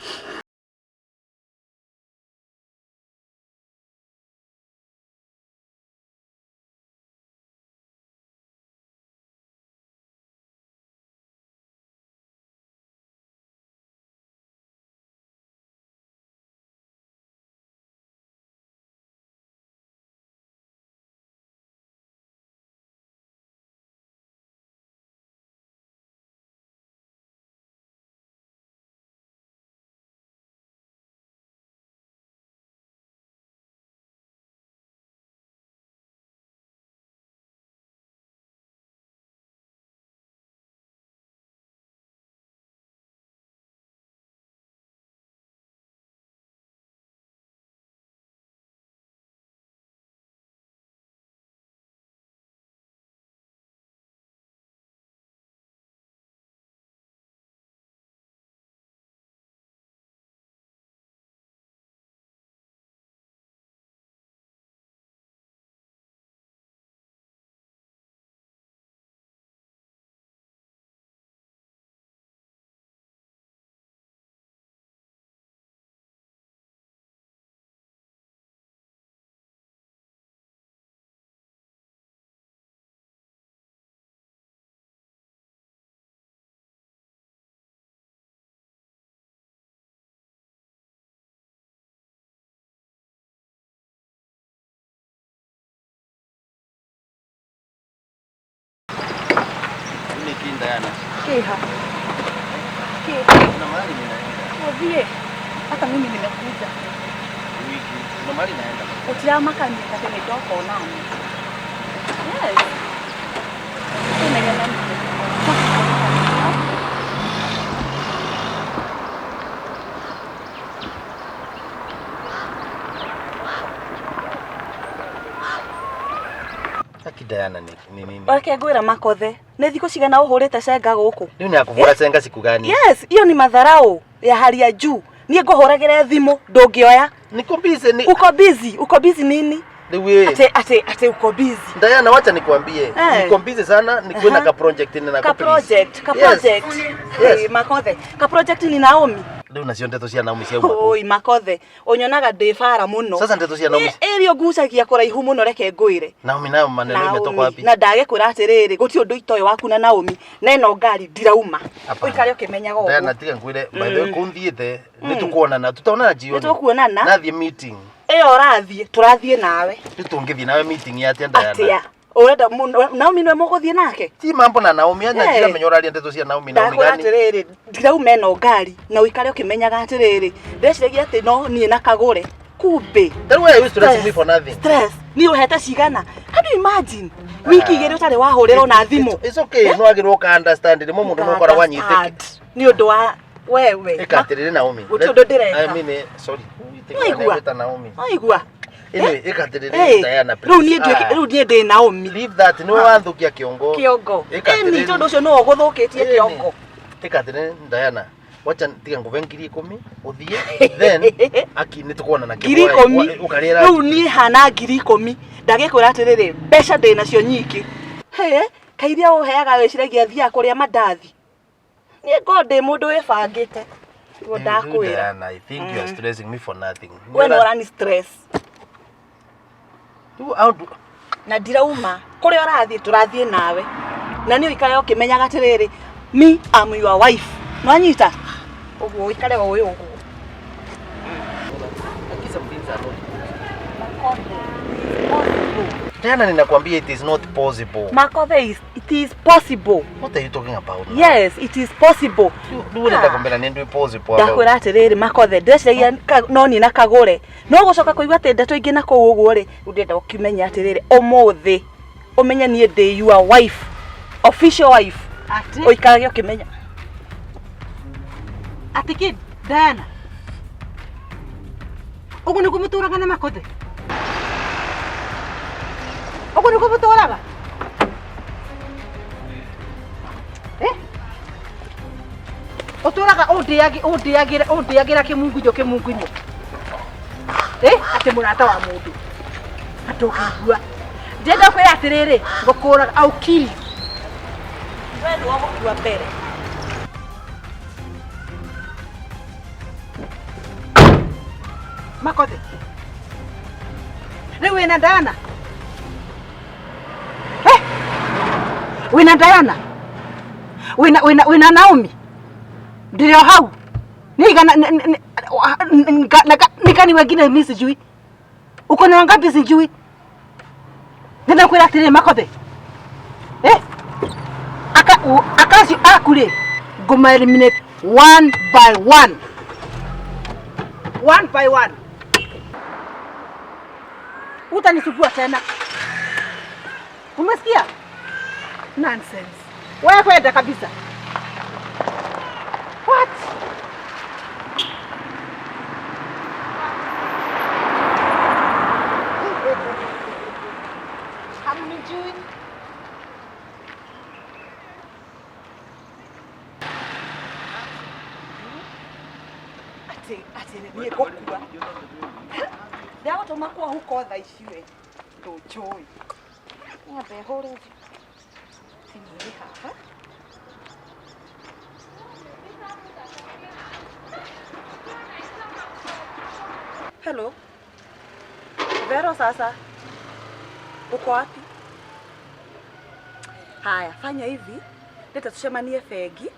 Mimi kinda yana. Kiha. Kiha. Kuna mahali ninaenda. Uthie. Hata mimi nimekuja. Wiki. Kuna mahali naenda. Utiramakania atĩ nĩ ndoka onani. Yes. Tũnegena nĩkĩ? Aki Diana ni ni nini? Reke ngwĩra Makothe, nĩ thikũ cigana ũhũrĩte cenga gũkũ? Rĩu nĩ akũhũra cenga siku gani? Yes, hiyo ni madharau ya hali ya juu. Niĩ ngũhũragĩre thimũ ndũngĩoya. Niko busy ni Uko busy, uko busy nini? Rĩu ĩ. Ate ate ate uko busy. Diana wacha nikwambie. Eh. Niko busy sana, niko na Aha. ka project nina Ka project, ka Yes. project. Yes. Eh, Makothe, ka project ni Naomi. Rĩu nacio ndeto cia Naomi ciauma. Oi Makothe, ũnyonaga ndĩ bara mũno. Sasa ndeto cia Naomi. Ĩrĩa ngucagia kũraihu mũno reke ngwĩre. Naomi nayo maneno imetoka Naomi, wapi? na ndagĩkwĩra atĩrĩrĩ gũtirĩ ũndũ itoĩ waku na Naomi na ĩno ngari ndirauma Hapana. ũikare ũkĩmenyaga ũguo Diana tiga ngwire by the way kunthiĩte nĩ tũkuonana tutaonana jioni. Nĩ tũkuonana. Nathiĩ meeting. Ĩyo ũrathiĩ tũrathiĩ nawe Rĩu tũngĩthiĩ nawe meeting ya atĩa Diana? atĩa ũrenda Naomi nĩwe mũgũthiĩ nake Ti mambo na Naomi anya Eh. ndiramenya ũraria ndeto cia Naomi Naomi ndakwĩra gani? atĩrĩrĩ ndirauma ĩno ngari na ũikare ũkĩmenyaga atĩrĩrĩ ndeciragia atĩ no niĩ na kagũre kumbe Then why are you stressing me for nothing? Stress niĩ ũhete cigana can you imagine wiki igĩrĩ ũtarĩ wahũrĩrwo na thimũ It's okay, no agĩrwo ka understand rĩmwe mũndũ no ũkoragwo anyitĩke. Understand. Nĩ ũndũ wa wewe Ĩka atĩrĩrĩ Naomi. Gũtirĩ ũndũ ndĩreka. I mean, sorry. Waigua? Wĩta Naomi. Waigua? Anyway, ĩka atĩrĩrĩ Eh, Diana rĩu please. niĩ nduĩke Ah, rĩu niĩ ndĩ Naomi Leave that nĩwe wathũkia kĩongo. kĩongo Ĩka ĩni atĩrĩrĩ. tondũ ũcio nĩwe ũgũthũkĩtie Ĩni. kĩongo Ĩka atĩrĩrĩ Diana. Wacha tiga ngũbe 10,000 ũthiĩ then aki nĩ tũkuonana 10,000 ũkarĩra rĩu niĩ hana 10,000 ndagĩkwĩra atĩrĩrĩ mbeca ndĩ nacio nyingĩ Hĩ, kairia ũheaga wĩciragia thiaga kũrĩa mandathi niĩ ngorwo ndĩ mũndũ wĩbangĩte guo ndakwĩra Diana, I think you are stressing me for nothing. we nĩ ũrani stress Rĩu aũndũ na ndirauma kũrĩa ũrathiĩ tũrathiĩ nawe na niĩ ũikare ũkĩmenyaga atĩrĩrĩ Me am your wife. Nwanyita ũguo ũikare o ũyũ ũguo. Aki some things are not Diana, ninakwambia it is not possible. Makothe is, it is possible. What are you talking about now? Yes, it is possible. Rĩu ũrenda nĩ ndwĩ possible. Ndakwĩra atĩrĩrĩ Makothe, ndĩreciragia no niĩ na Kagũre, no gũcoka kũigua atĩ ndeto ingĩ na kũu ũguo rĩ, rĩu ndĩrenda ũkĩmenye atĩrĩrĩ, ũmũthĩ ũmenye niĩ ndĩ your wife, official wife. Atĩ Ũikarage ũkĩmenya. Atĩ kĩ Diana, ũguo nĩguo mũtũraga na Makothe? Ũguo nĩguo mũtũraga? Eh? Ũtũraga ũndĩagĩra ũndĩagĩra kĩmungunyo kĩmungunyo. Eh? Atĩ mũrata wa mũndũ. Andũ ũkĩigua. Ndĩrenda kwĩra atĩrĩrĩ, ngũkũraga, I'll kill you. We nĩwe ũgũkua mbere. Makothe. Rĩu wĩna Diana? Eh? Wĩna Diana? Wĩna wĩna wĩna Naomi? Ndĩrĩ o hau. Nĩ igana nikani wengine mimi sijui. Uko na wangapi sijui. Nenda kwĩra atĩrĩrĩ Makothe. Eh? Aka akacio aku rĩ, ngũma eliminate one by one. One by one. Utanisumbua tena. Umesikia? Nonsense. Wewe kwenda kabisa. What? Hamnijui. Atĩ atĩ niĩ ngũkua. Ndagũtũma kwa huko thaa ici we. Ndũnjũĩ. Nyambe hũre thimũ ĩrĩ haha. Hello. Vero sasa. Uko wapi? Haya, fanya hivi. Leta tucemanie bengi.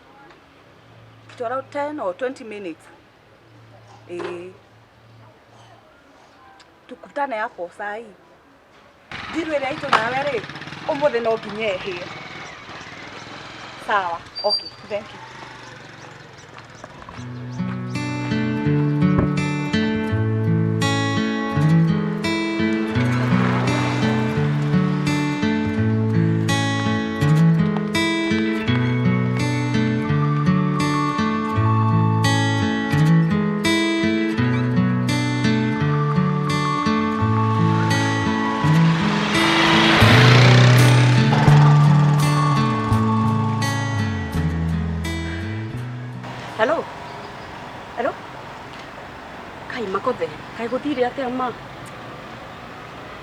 Kitu around 10 or 20 minutes. Eh. Tukutane hapo saa hii. Ndiru ĩrĩa itũ nawe rĩ, ũmũthĩ no nginya ĩhĩe. Sawa. Okay, thank you. Hello. Hello. Kai Makothe, kai guthire atia ma?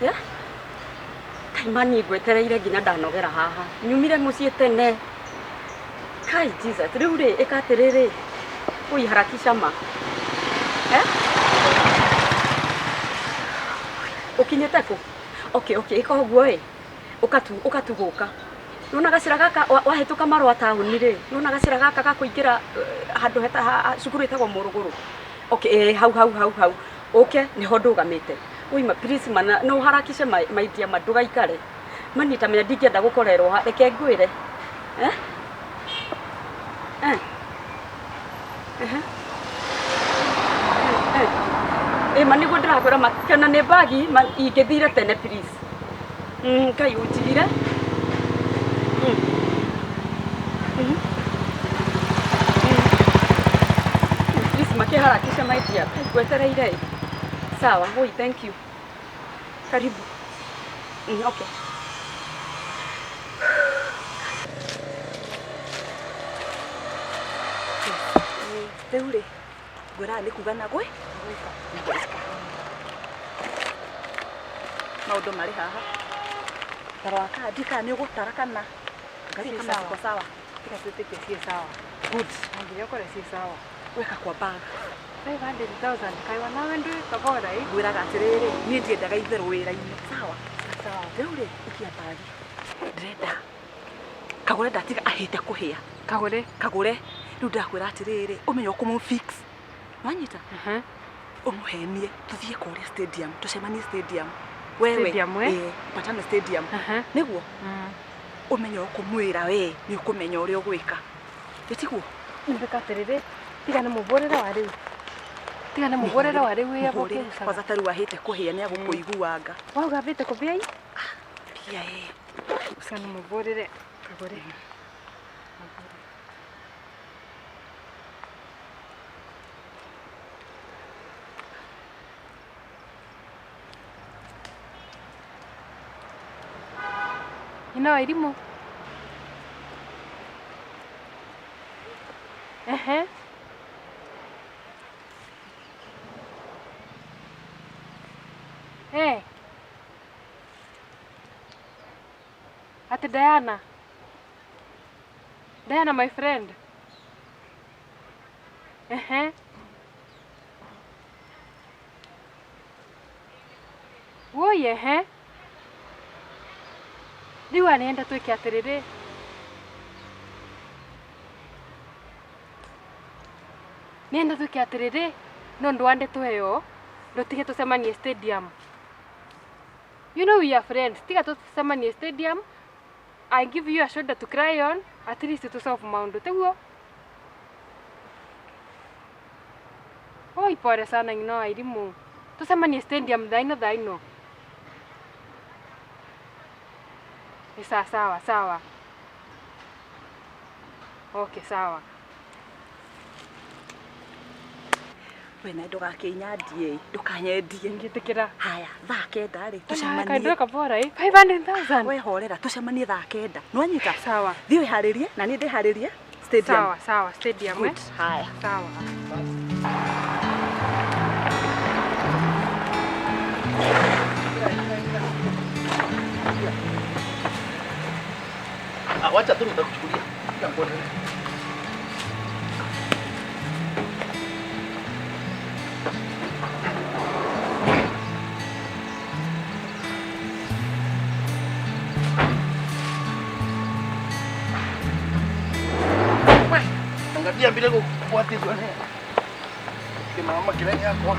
Ya? Kai mani ngwetereire nginya ndanogera haha. Nyumire muciĩ tene. Kai Jesus, rĩu rĩ ĩka atĩrĩrĩ. Ui harakisha ma. Eh? Ũkinyĩte kũ? Okay, okay, ĩka ũguo ĩ. Ũkatu ũkatugũka. Nona gacĩra gaka wahĩtũka marũa taũni rĩ, nona gacĩra gaka ga kũingĩra handũ heta cukuru ĩtagwo Mũrũgũrũ. Okay, hau hau hau hau. Ũke nĩho ndũgamĩte. Ui ma please mana no harakishe my dear ma ndũgaikare. Mani ta menya ndingĩenda gũkorerwo ha, reke ngwĩre. Eh? Eh. Eh. Eh. Eh, ma nĩguo ndĩrakwĩra kana nĩ bagi ma ingĩthire tene please. Ngai ũnjigire. Please makiharakisha my dear. Ngwetereire. Sawa, oi, thank you. Karibu. Okay. Rĩu rĩ, ngwĩraga nĩ kuga na gwĩ na gwĩka. Maũndũ marĩ haha. Tarora kandi kana nĩ ũgũtara kana Ciĩ kana sawa. ciko sawa. Tiga twĩtĩkie ciĩ sawa. Good. Na nginya ũkore ciĩ sawa. Weka kwa bag. 500,000 kaiwa nawe ndwĩ kabora ĩ. Ngwĩraga atĩrĩrĩ, niĩ ndiendaga itherũ wĩra-inĩ. Sawa. Sawa. Rĩu rĩ, ikia bagi. Ndĩrenda Kagũre ndatiga ahĩte kũhĩa. Kagure. Kagure rĩu ndakwĩra atĩrĩrĩ ũmenye ũkũmũ fix wanyita ũmũhenie tũthiĩ kũrĩa stadium tũcemanie stadium wewe Stadium, eh? ĩĩ, patane stadium nĩguo ũmenye ũkũmwĩra we nĩ ũkũmenya ũrĩa ũgwĩka ĩtiguo Nibika atiriri tiga nĩ mũbũrĩre wa rĩu tiga nĩ mũbũrĩre wa rĩu wĩa Mũhũrĩre, kwanza ta rĩu ahĩte kũhĩa nĩ agũkũiguanga wauga ambĩte kũbĩa i pia ĩ tiga nĩ mũbũrĩre kagũre Nyina wa irimũ ehe Eh. Ati Diana. Diana my friend. Ehe. Woi ehe. Rĩu anenda twĩke atĩrĩrĩ. Nĩenda twĩke atĩrĩrĩ no ndwande tweyo ndũtige tũcemanie stadium. You know we are friends. Tiga tũcemanie stadium. I give you a shoulder to cry on. At least to solve maũndũ tiguo. Oi pole sana ng'ino wa irimũ. Tũcemanie stadium thaa ino thaa ino. Ni sawa sawa sawa. Okay sawa. we na ndũgakĩnyandie ndũkanyendie Ngĩtĩkĩra. haya thaa kenda rĩ Tũcemanie. Kabora ĩ. 500,000. we horera tũcemanie thaa kenda nĩwanyita Sawa. thiĩ wĩharĩrie na niĩ ndĩharĩrie stadium Sawa sawa stadium eh. Good. Haya. Sawa. Ah, wacha tu nitakuchukulia. Kila mkono. Angalia vile kufuatizwa ne. Kina mama kirani yako.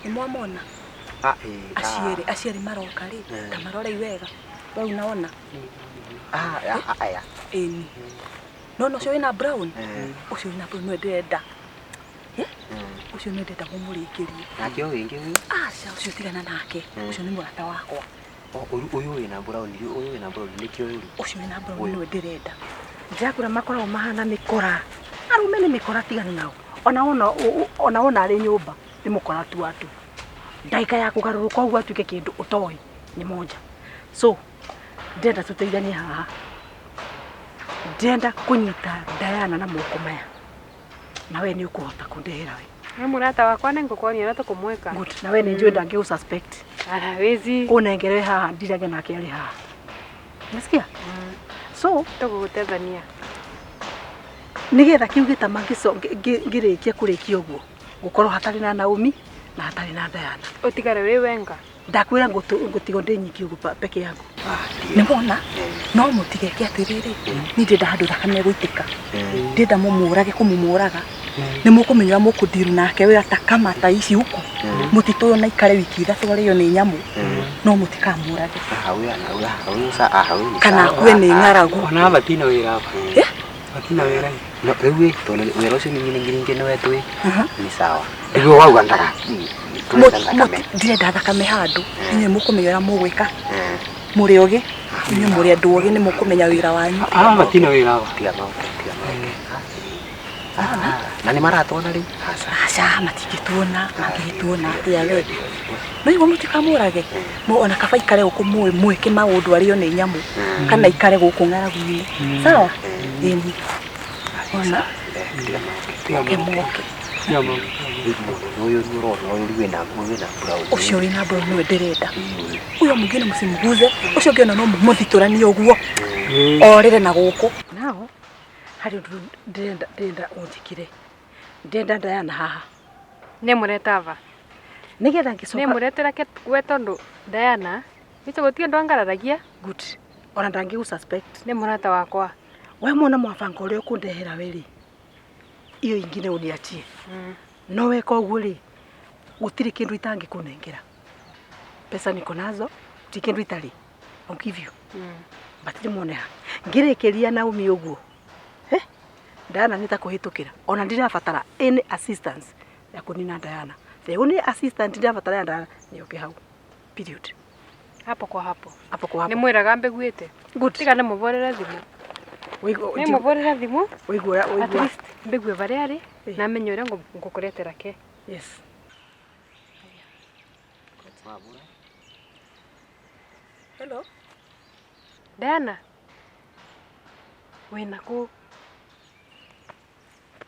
Nĩ mwamona Ah, eh, aciari aciari maroka rĩ ta marorei wega we unaona Ah, ah, aya. ĩni nona ũcio wĩna brown Eh. ũcio wĩna brown nĩwe ndĩrenda Eh? ũcio nĩwe ndĩrenda mũmũrĩkĩrie Nake ũyũ wĩngĩ ũyũ? aca ũcio tigana nake ũcio nĩ mũrata wakwa Oh, ũyũ ũyũ wĩna brown, ũyũ wĩna brown nĩkĩo ũyũ. ũcio wĩna brown Ũyũ. nĩwe ndĩrenda Ndĩrakũra makoragwo mahana mĩkora arũme nĩ mĩkora tigana nao ona wona ona wona arĩ nyũmba nĩ mũkora tu atu ndagĩka ya kũgarũrũka ũguo atuĩke kĩndũ ũtoĩ nĩ monja so ndĩrenda tũteithanie haha ndĩrenda kũnyita Diana na moko maya na we nĩ ũkũhota kũndehera we Nĩ mũrata wakwa nĩ ngũkuonia ũrĩa tũkũmwĩka. Good. Na we nĩ njũĩ ndangĩgũ suspect Hawezi. ũnengere haha ndirage nake arĩ haha nasikia so Tũgũgũteithania. nigetha kiu gĩtama ngĩrĩkia kũrĩkia ũguo gũkorwo hatarĩ na Naomi na hatarĩ na Diana Ũtigare wĩ wenga. ndakwĩra ngũtigwo ndĩ nyiki ũguo peke yangu nĩ mona no mũtigeke atĩrĩrĩ niĩ ndĩrenda handũ thakame ĩgũitĩka ndĩrenda mũmũrage kũmũmũraga nĩ mũkũmenya ũrĩa mũkũndiru nake wĩra ta kama ta ici huku mũtitũ ũyũ na ikare wiki ithatũ arĩo nĩ nyamũ no mũtikamũrage Ah, ũyũ ana ũyũ ah, ũyũ sa ah, ũyũ ni kana sawa. akue nĩ ng'aragu Ona batina wĩra hapa. Batina wĩra. No, rĩu ĩ, tondũ wĩra ũcio ningĩ ningĩ ningĩ nĩ wetũ ĩ. Ni sawa. Rĩu wauga ndaga. Ndirenda thakame handũ inyuĩ mũkũmenya ũrĩa mũgwĩka mũrĩ ogĩ inyuĩ mũrĩ andũ ogĩ nĩ mũkũmenya wĩra wanyu Ah, batina wĩra hapa. Tiga maũndũ, tiga maũndũ. Na nĩ maratuona rĩu? Aca. aca matingĩtuona mangĩgĩtuona atĩa we no igua mũtikamũrage ona kaba ikare gũkũ mũĩ mwĩke maũndũ arĩo nĩ nyamũ kana ikare gũkũ ng'aragu-inĩ sawa ĩni ona Tiga moke moke Rĩu mũndũ ũyũ rĩu ũrona ũyũ rĩu wĩna ũyũ wĩna brown. ũcio wĩna brown nĩwe ndĩrenda ũyũ mũngĩ nĩ mũcimuguze ũcio ũngĩ ona no mũthitũranie ũguo orĩre na gũkũ nao Harĩ ũndũ ndĩrenda ndĩrenda ũnjĩkĩre. Ndĩrenda Diana haha. Nĩ mũretava. Nĩgetha Nĩ ngĩcoka. mũretera ke we tondu Diana ico gũtirĩ ũndũ angararagia. Good. Ona ndangĩgũ suspect. Nĩ mũrata wakwa. We mwona mwabanga ũrĩa ũkũndehera we rĩ, iyo ingine uniachie. No weka ũguo rĩ, gũtirĩ kĩndũ itangĩkũnengera. Pesa niko nazo, ti kĩndũ itarĩ. I'll give you. But rĩmwe ha ngĩrĩkĩria Naomi ũguo. Eh? Diana nĩ ta kũhĩtũkĩra. Ona ndirabatara any assistance ya kũnina Diana. The only assistant ndirabatara ya Diana nĩ oke hau. Period. Hapo kwa hapo. Hapo kwa hapo. Nĩ mwĩraga mbiguĩte. Good. Tiga nĩ mũborere thimũ. Wĩigua Nĩ mũborere thimũ. wĩigua At wĩigua. least mbigue varia arĩ Eh. na menye ũrĩa ngũkũretera ke. Yes. Hello. Diana. Wĩna kũ?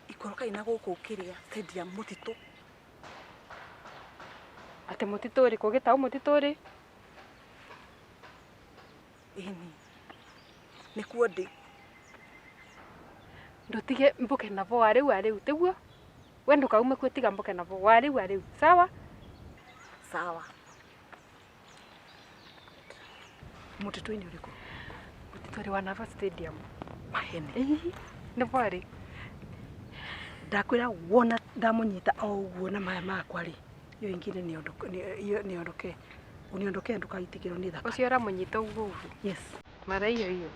Ikorokai na gũkũ kĩrĩa stadium mũtitũ. Atĩ mũtitũ ũrĩkũ gĩtaũ mũtitũ ũrĩ? Ĩni. Nĩkuo ndĩ. Ndũtige mbũke navo warĩu warĩu tiguo? We ndũkaume kuo tiga mbũke navo warĩu warĩu. Sawa? Sawa. Mũtitũ-inĩ ũrĩkũ? Mũtitũ ũrĩ wa Nava Stadium. Mahene. Ĩĩ, nĩvo arĩ. Ndakwĩra wona ndamũnyita o ũguo na maya makwa rĩ, iyo ingine niondoke. Uniondoke ndũkaitĩkĩrwo nĩ thakame. Ũcio ũramũnyita ũguo ũguo. Yes. Mara hiyo hiyo.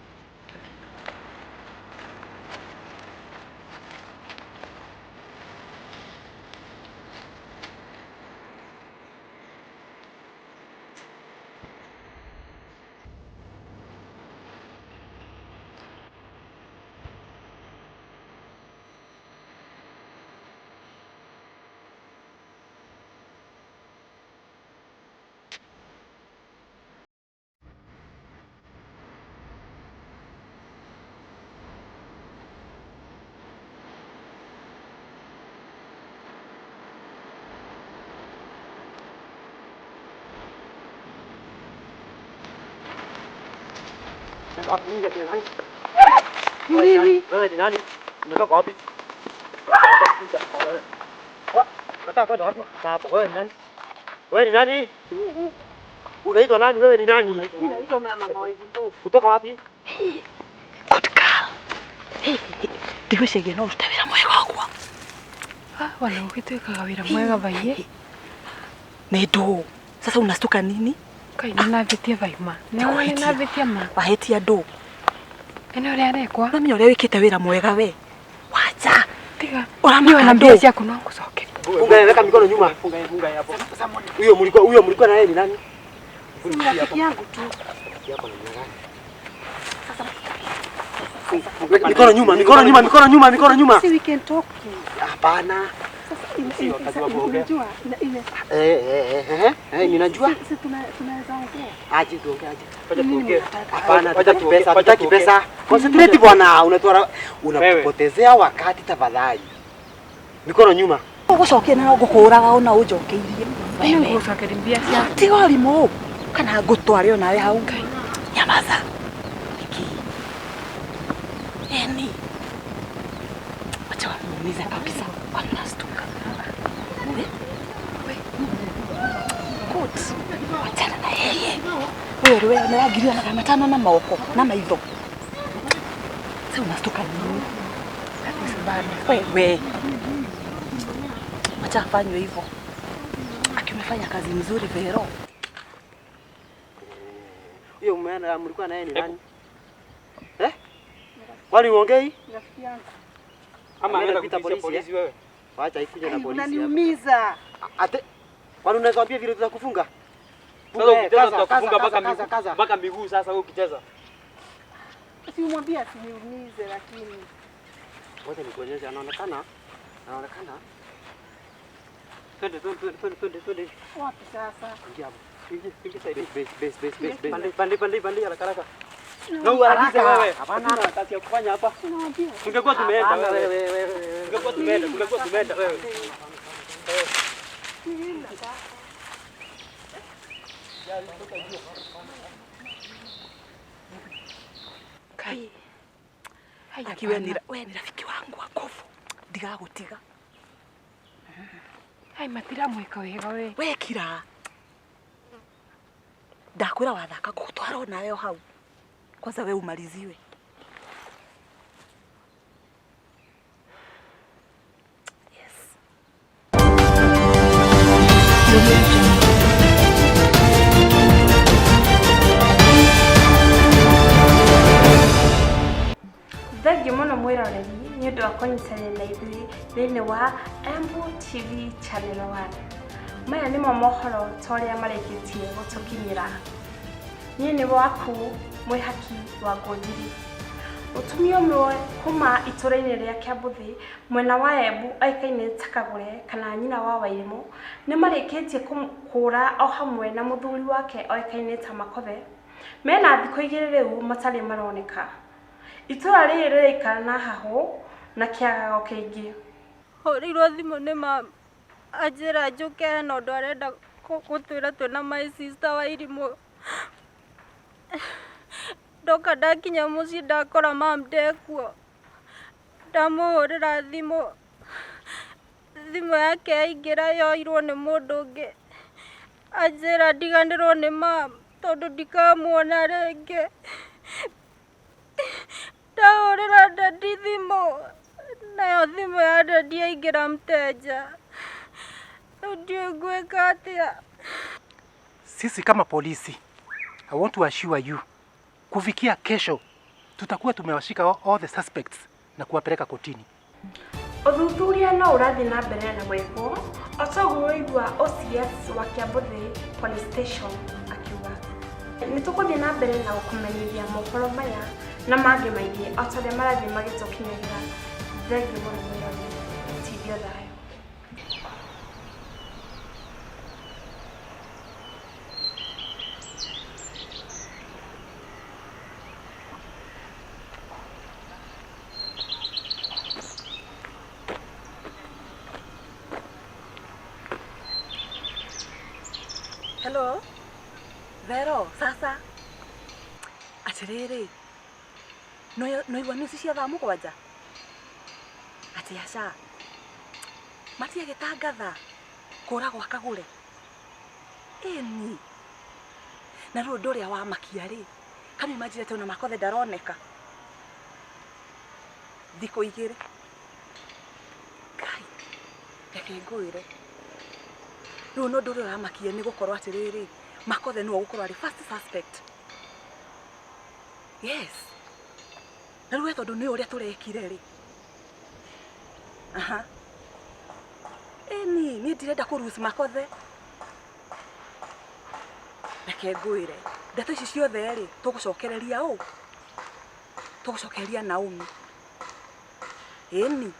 Wewe ni nani? Unatoka wapi? Unataka kwenda wapi? Wewe ni nani? Wewe ni nani? Unaitwa nani? Wewe ni nani? Naitwa mama Mawezi. Kutoka wapi? Good girl. Ndigwĩciria no ũrute wĩra mwega wakwa. Wana ũgĩtuĩkaga wĩra mwega vaiye. Nĩ ndũ. Sasa unastuka nini? Kai nĩnavĩtie vaima. Nĩwona nĩnavĩtia ma. Wahĩtia ndũ. Ene ũrĩa arekwa. Ũramenya ũrĩa wĩkĩte wĩra mwega we. Wacha. Tiga. Ũramaka Niĩ ona ndũ. mbia ciaku no ngũcokerie. Funga, weka mikono nyuma. Funga, funga hapo. Huyo mlikuwa na yeye ni nani? Rafiki yangu tu. Mikono nyuma, mikono nyuma, mikono nyuma, mikono nyuma. Si we can talk to. Hapana. Sasa Si wakati wa kuongea. unajua ina Eh, ninajua. si tunaweza ongea. Aje tuongee aje. Nini mnataka? Hapana, hatutaki pesa, hatutaki pesa. Concentrate bwana, unatuara unatupotezea wakati tafadhali. Mikono nyuma. Ũgũcokia na ngũkũraga ona ũnjokeirie. Nĩ ngũgũcokeria mbia ciaku. Tiga ũrimũ. Kana ngũtware onawe hau. Nyamaza. Nĩkĩ? Eni. Wacha wamuumize kabisa. Wanastuka. Good. Wachana na yeye. Wewe wewe na ngiri magana matano na moko na maitho. Sasa unastuka nini? Wewe. Wacha afanywe hivyo. Akimefanya kazi mzuri Vero. Huyo mumeana mlikuwa na yeye ni nani? Eh? Kwani uongei? Rafiki yangu. Ama ameenda kuita polisi wewe? Wacha ikuje na polisi. Unaniumiza. Ate kwani unaweza kuambia vile tutakufunga? Sasa ukicheza tutakufunga mpaka kaza, miguu. kaza. Mpaka miguu sasa wewe ukicheza. Si umwambie asiniumize lakini. Ngoja nikuonyeshe anaonekana. Anaonekana. Twende twende twende twende twende. Wapi sasa? Ingia hapo. Ingia ingia side. Base base base base base. Pande pande pande pande haraka haraka. Na uharakishe wewe. Hapana. Kazi ya kufanya hapa. Unawambia. Tungekuwa tumeenda Hapana, wewe. wewe wewe. Tungekuwa tumeenda, tungekuwa tumeenda wewe. Kai. Aki we ni we ni rafiki wangu wa nguvu ndigagũtiga. Hai matiramwĩka wega we. We kira ndakwĩra wathaka ngũgũtwara onawe o hau kwanza we umaliziwe. Yes. Thengiũ mũno mwĩroreri nĩ ũndũ wa kũnyitanĩra na ithuĩ thĩinĩ wa Embu TV Channel 1. Maya nĩmo mohoro ta ũrĩa marĩkĩtie gũtũkinyĩra. Niĩ nĩ waku mwĩhaki wa Ngũnjiri. Mũtumia ũmwe kuma itũra-inĩ rĩa Kĩambuthĩ mwena wa Embu oĩkaine ta Kagũre kana nyina wa Wairimũ nĩ marĩkĩtie kũra o hamwe na mũthuri wake oĩkaine ta Makothe. Mena thikũ igĩrĩ rĩu matarĩ maroneka. Itũra rĩrĩ rĩraikara na hahũ na kĩagago kĩingĩ. Hũrĩirwo thimũ nĩ mama anjĩra njũke hena ũndũ arenda gũtwĩra twĩna my sister Wairimũ. Ndoka ndakinya mũciĩ ndakora mam ndekuo. Ndamũhũrĩra thimũ, thimũ yake yaingĩra yoirwo nĩ mũndũ ũngĩ. Anjĩra ndiganĩrwo nĩ mam tondũ ndikamuona rĩngĩ. Ndahũrĩra daddy thimũ, nayo thimũ ya daddy yaingĩra mteja. Rĩu ndiũĩ ngwĩka atĩa. Sisi kama polisi, I want to assure you, kufikia kesho tutakuwa tumewashika all the suspects na kuwapeleka kotini. Ũthuthuria no ũrathiĩ na mbere na gwĩkwo o ta ũguo ũraigua OCS wa Kĩambuthĩ Police Station akiuga. Nĩ tũgũthiĩ na mbere na gũkũmenyithia mohoro maya na mangĩ maingĩ o ta ũrĩa marathiĩ magĩtũkinyagĩra. Thengiũ mũno mwĩroreri, tindio thayũ. Hello Vero, sasa atiriri noigua news cia thaa mũgwanja atĩ aca matiagĩtangatha kũra gwa Kagũre ĩni na rĩu ũndũ ũrĩa wamakia rĩ can you imagine atĩ ona Makothe ndaroneka thikũ igĩrĩ. Ngai reke ngwĩre rĩu no ũndũ ũrĩa ũramakia nĩ gũkorwo atĩrĩrĩ Makothe nĩwe ũgũkorwo arĩ first suspect. Yes na rĩu we tondũ nĩ ũrĩa tũrekire rĩ aha ĩni niĩ ndirenda kũ lose Makothe. Reke ngwĩre ndeto ici ciothe rĩ tũgũcokereria ũ tũgũcokereria Naomi. Ĩni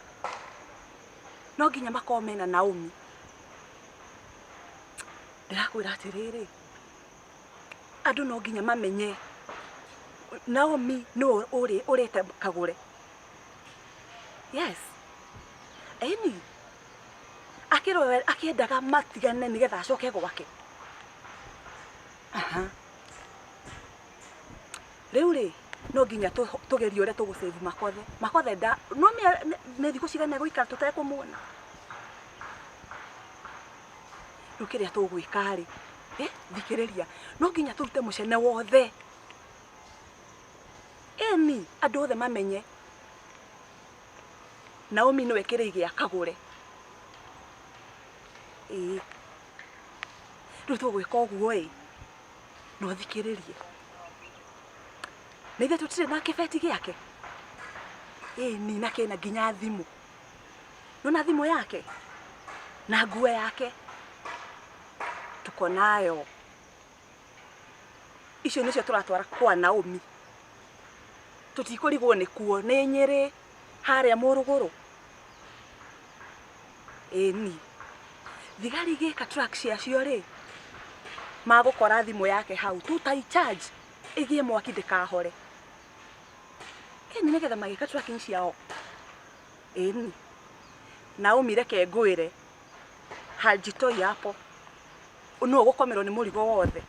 no nginya makorwo mena Naomi. Ndĩrakwĩra atĩrĩrĩ andũ no nginya mamenye Naomi nĩwe ũrĩte Kagũre. Yes ĩni akĩrwo akĩendaga matigane nĩgetha acoke gwake. Aha rĩu rĩ no nginya tũgerie ũrĩa tũgũ save Makothe. Makothe nda no nĩ thikũ cigana egũikara tũtekũmuona. Rĩu kĩrĩa tũgwĩka rĩ thikĩrĩria no nginya tũrute mũcene wothe ĩni andũ othe mamenye Naomi nĩwe kĩrĩi gĩa Kagũre. Ĩĩ rĩu tũgwĩka ũguo ĩ no thikĩrĩrie na ithuĩ tũtirĩ na kĩbeti gĩake ĩni na kĩna nginya thimũ nona thimũ yake na nguo yake tuko nayo. Icio nĩcio tũratwara kwa Naomi. Tũtikũrigwo nĩ kuo nĩ Nyĩrĩ harĩa Mũrũgũrũ. Ĩni thigari igĩka track ciacio rĩ magũkora thimũ yake hau tutai charge ĩgĩe mwaki ndĩkahore. Ĩni nĩgetha magĩka tracking ciao. Ĩni Naomi reke ngwĩre hajitoi hapo nũũ ũgũkomerwo nĩ mũrigo wothe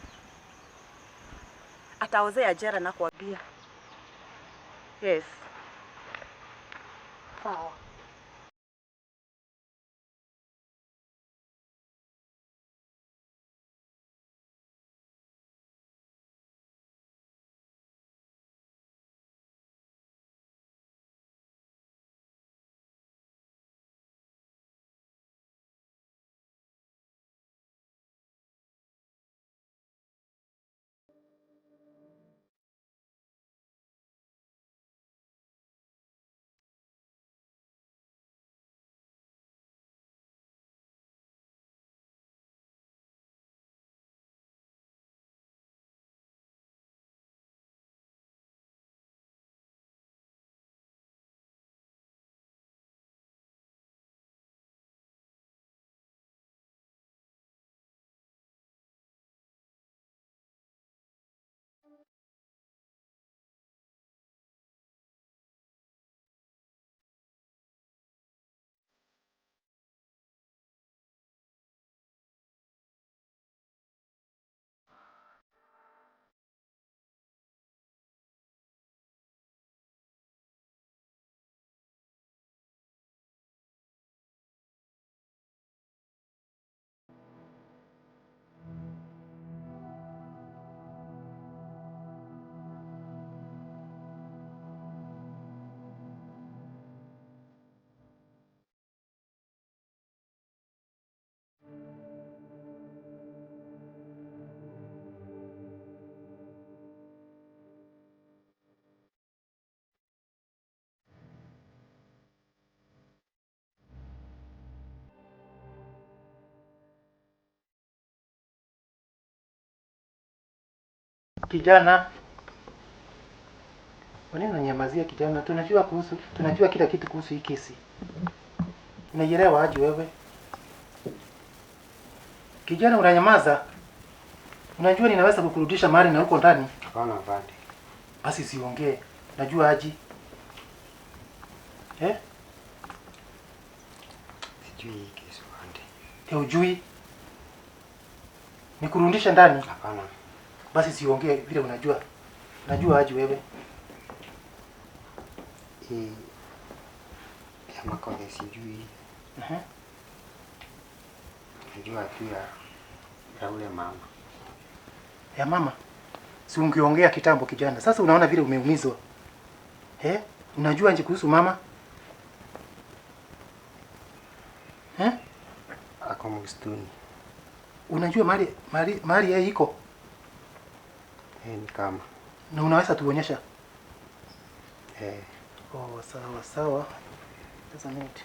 ataozea jera nakwambia. Yes. Sawa. Kijana, kwa nini unanyamazia kijana? Tunajua kila kitu kuhusu hii kesi. Unaielewa aje wewe? Kijana unanyamaza. Unajua ninaweza kukurudisha mahali na huko ndani. Hapana afande. Basi siongee. Najua aje. Eh? Sijui hii kesi afande. Hujui? Nikurudisha ndani? Hapana. Basi siongee vile unajua. Unajua aje wewe? Hii ya Makothe sijui. Najua tu ya ule mama. Ya mama? Si ungeongea kitambo kijana. Sasa unaona vile umeumizwa. Eh? Unajua nje kuhusu mama? Eh? Ako msituni. Unajua mahali yeye iko? Ni kama. Na unaweza tuonyesha? Eh. Oh, sawa sawa. Just a minute.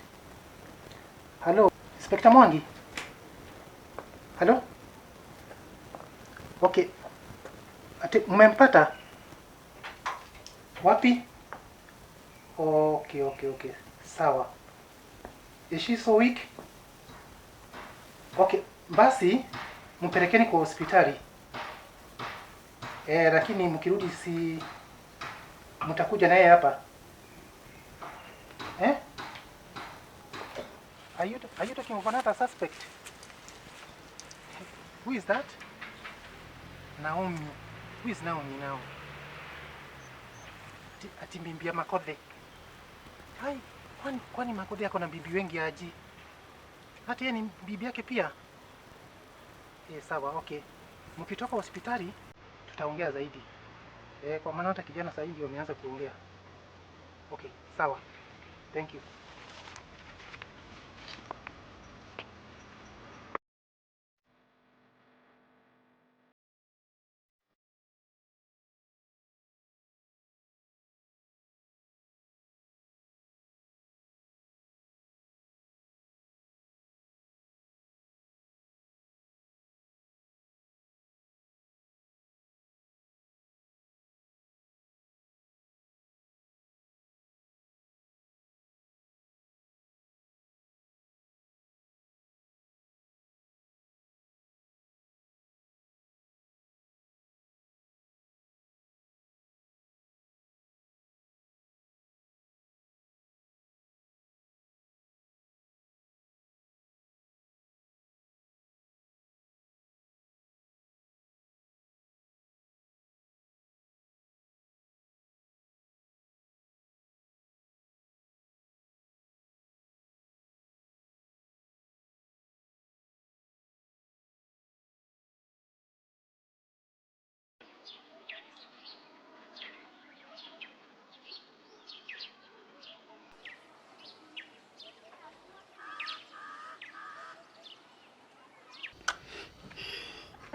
Hello, Inspector Mwangi. Hello? Okay. Ati mmempata? Wapi? Okay. Sawa. Is she so weak? Okay, basi mpelekeni kwa hospitali. Lakini mkirudi si mtakuja naye hapa. Eh? Are you talking of another suspect? Who is that? Naomi. Who is Naomi now? Ati bibi ya Makothe. Hai, kwani Makothe ako na bibi wengi aje? Hata yeye ni bibi yake pia. Sawa, okay. Mkitoka hospitali tutaongea zaidi. Kwa maana hata kijana sasa hivi wameanza kuongea. Okay, sawa. Thank you.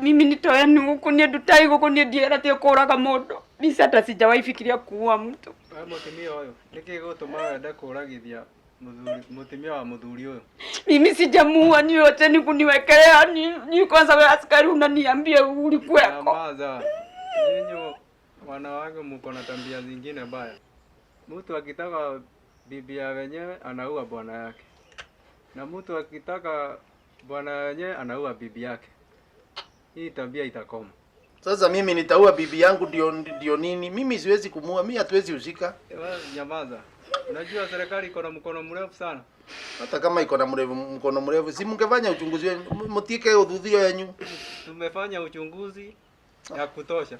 Mimi nitoeni huku nie ndutai guku nie ndieratie kuraga mundu. Mimi hata sijawahi fikiria kuua mtu. We mutumia uyu niki gutuma wende kuragithia muthuri mutumia wa muthuri uyu? Mimi sijamuua, ni yote ni kuniwekelea ni kwanza wewe askari unaniambia ulikuweko. Nyamaza. Nyinyi wanawake mko na tabia zingine mbaya. Mtu akitaka bibi ya wenyewe anaua bwana yake, na mtu akitaka bwana wenyewe anaua bibi yake. Hii tabia itakoma. Sasa mimi nitaua bibi yangu ndio nini? Mimi siwezi kumuua, mimi hatuwezi usika. Wewe nyamaza. Unajua serikali iko na mkono mrefu sana. Hata kama iko na mkono mrefu, si mngefanya uchunguzi wenu, mtike udhudhio yenyu. Tumefanya uchunguzi ya kutosha.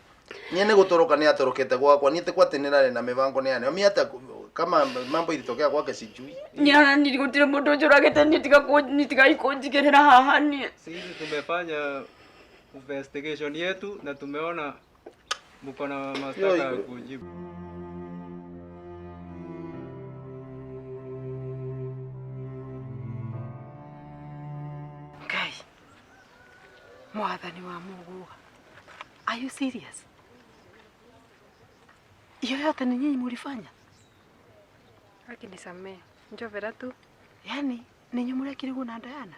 Niĩ nĩ gũtoroka nĩ atorokete gwakwa, niĩ kwate nĩ na mibango nĩ yani. Mimi hata kama mambo ilitokea kwake sijui. Nyana niligutire mundu njuragite nitiga ikunjigirira haha niĩ. Sisi tumefanya investigation yetu na tumeona mko na mashtaka ya kujibu. Ngai, mwathani wa Mungu, are you serious? Hiyo yote ni nyinyi mulifanya? Akinisamee, njovera tu. Yaani ninyi murekire na Diana?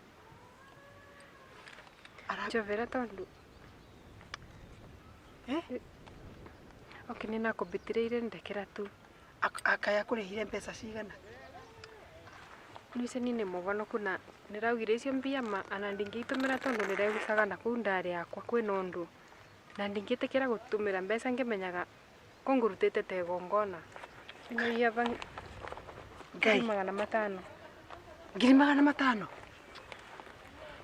Njovera tondu. Okay, ninakubitireire ndekera tu. Akaya kurihire mbeca cigana? Nice nini mugonoku na niraugire icio mbia ma ana ndingiitumira tondu niregucaga na kuu ndari yakwa kwina undu na ndingitikira gutumira mbeca ngimenyaga kungurutite ta igongona. Ino Ngai. 500. 500,000?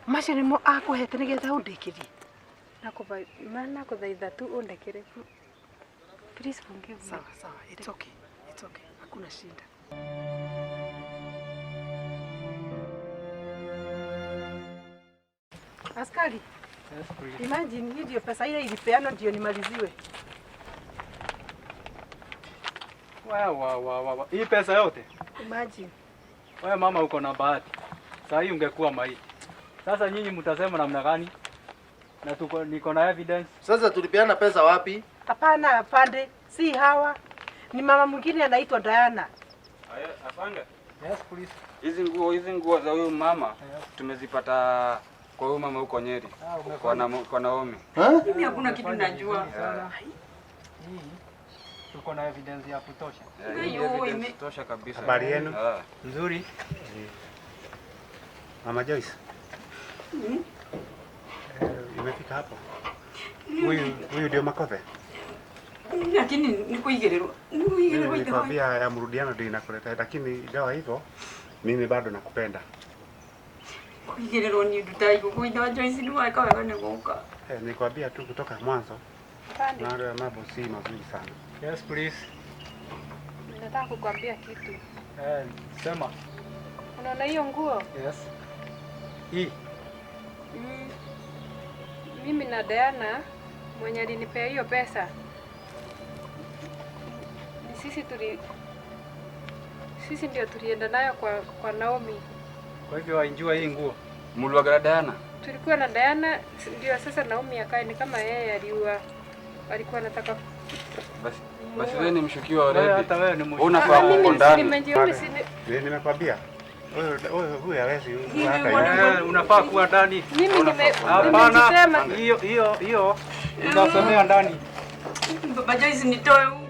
Macio nimo akuhete nigetha undikirie? Nakuthaitha tu undekere. Please forgive me. Sawa sawa, it's okay. It's okay. Hakuna shida. Askari. Yes, please. Imagine hii ndio pesa ile ilipeanwa ndio nimaliziwe. Wa. Hii pesa yote? Imagine. Wewe mama uko na bahati. Sasa hii ungekuwa maiti. Sasa nyinyi mtasema namna gani? Na tuko niko na evidence. Sasa tulipeana pesa wapi? Hapana afande, si hawa. Ni mama mwingine anaitwa Diana. Aye, afande. Yes, please. Hizi nguo za huyu mama tumezipata kwa huyu mama huko Nyeri. Kwa Naomi. Mimi hakuna kitu najua. Hii tuko na evidence ya kutosha. Hii evidence tosha kabisa. Habari yenu? Nzuri. Mama Joyce. Imefika hapo. Huyu ndio Makothe. Lakini nikuigererwa. Nikuigererwa. Nilikwambia ya mrudiano ndio inakuleta, lakini ingawa hivyo mimi bado nakupenda. Kuigererwa ni ndutai kuitha Joyce ni waka wega ni guka. Nilikwambia tu kutoka mwanzo. Na mambo si mazuri sana. Yes, please. Nataka kukwambia kitu. Sema. Unaona hiyo nguo? Yes. Hii. Mimi na Diana mwenye alinipea hiyo pesa. Ni sisi ndio tulienda nayo kwa Naomi. Kwa hivyo wainjua hii nguo. Mulwagara Diana? Tulikuwa na Diana ndio sasa Naomi akae ni kama yeye alikuwa anataka. Basi wewe ni mshukiwa already. Hata wewe ni mshukiwa. Unafaa uko ndani. Mimi nimekwambia. Huyu hawezi hata. Unafaa kuwa ndani. Mimi Hapana. Hiyo unasemea ndani. Baba Joyce nitoe huko.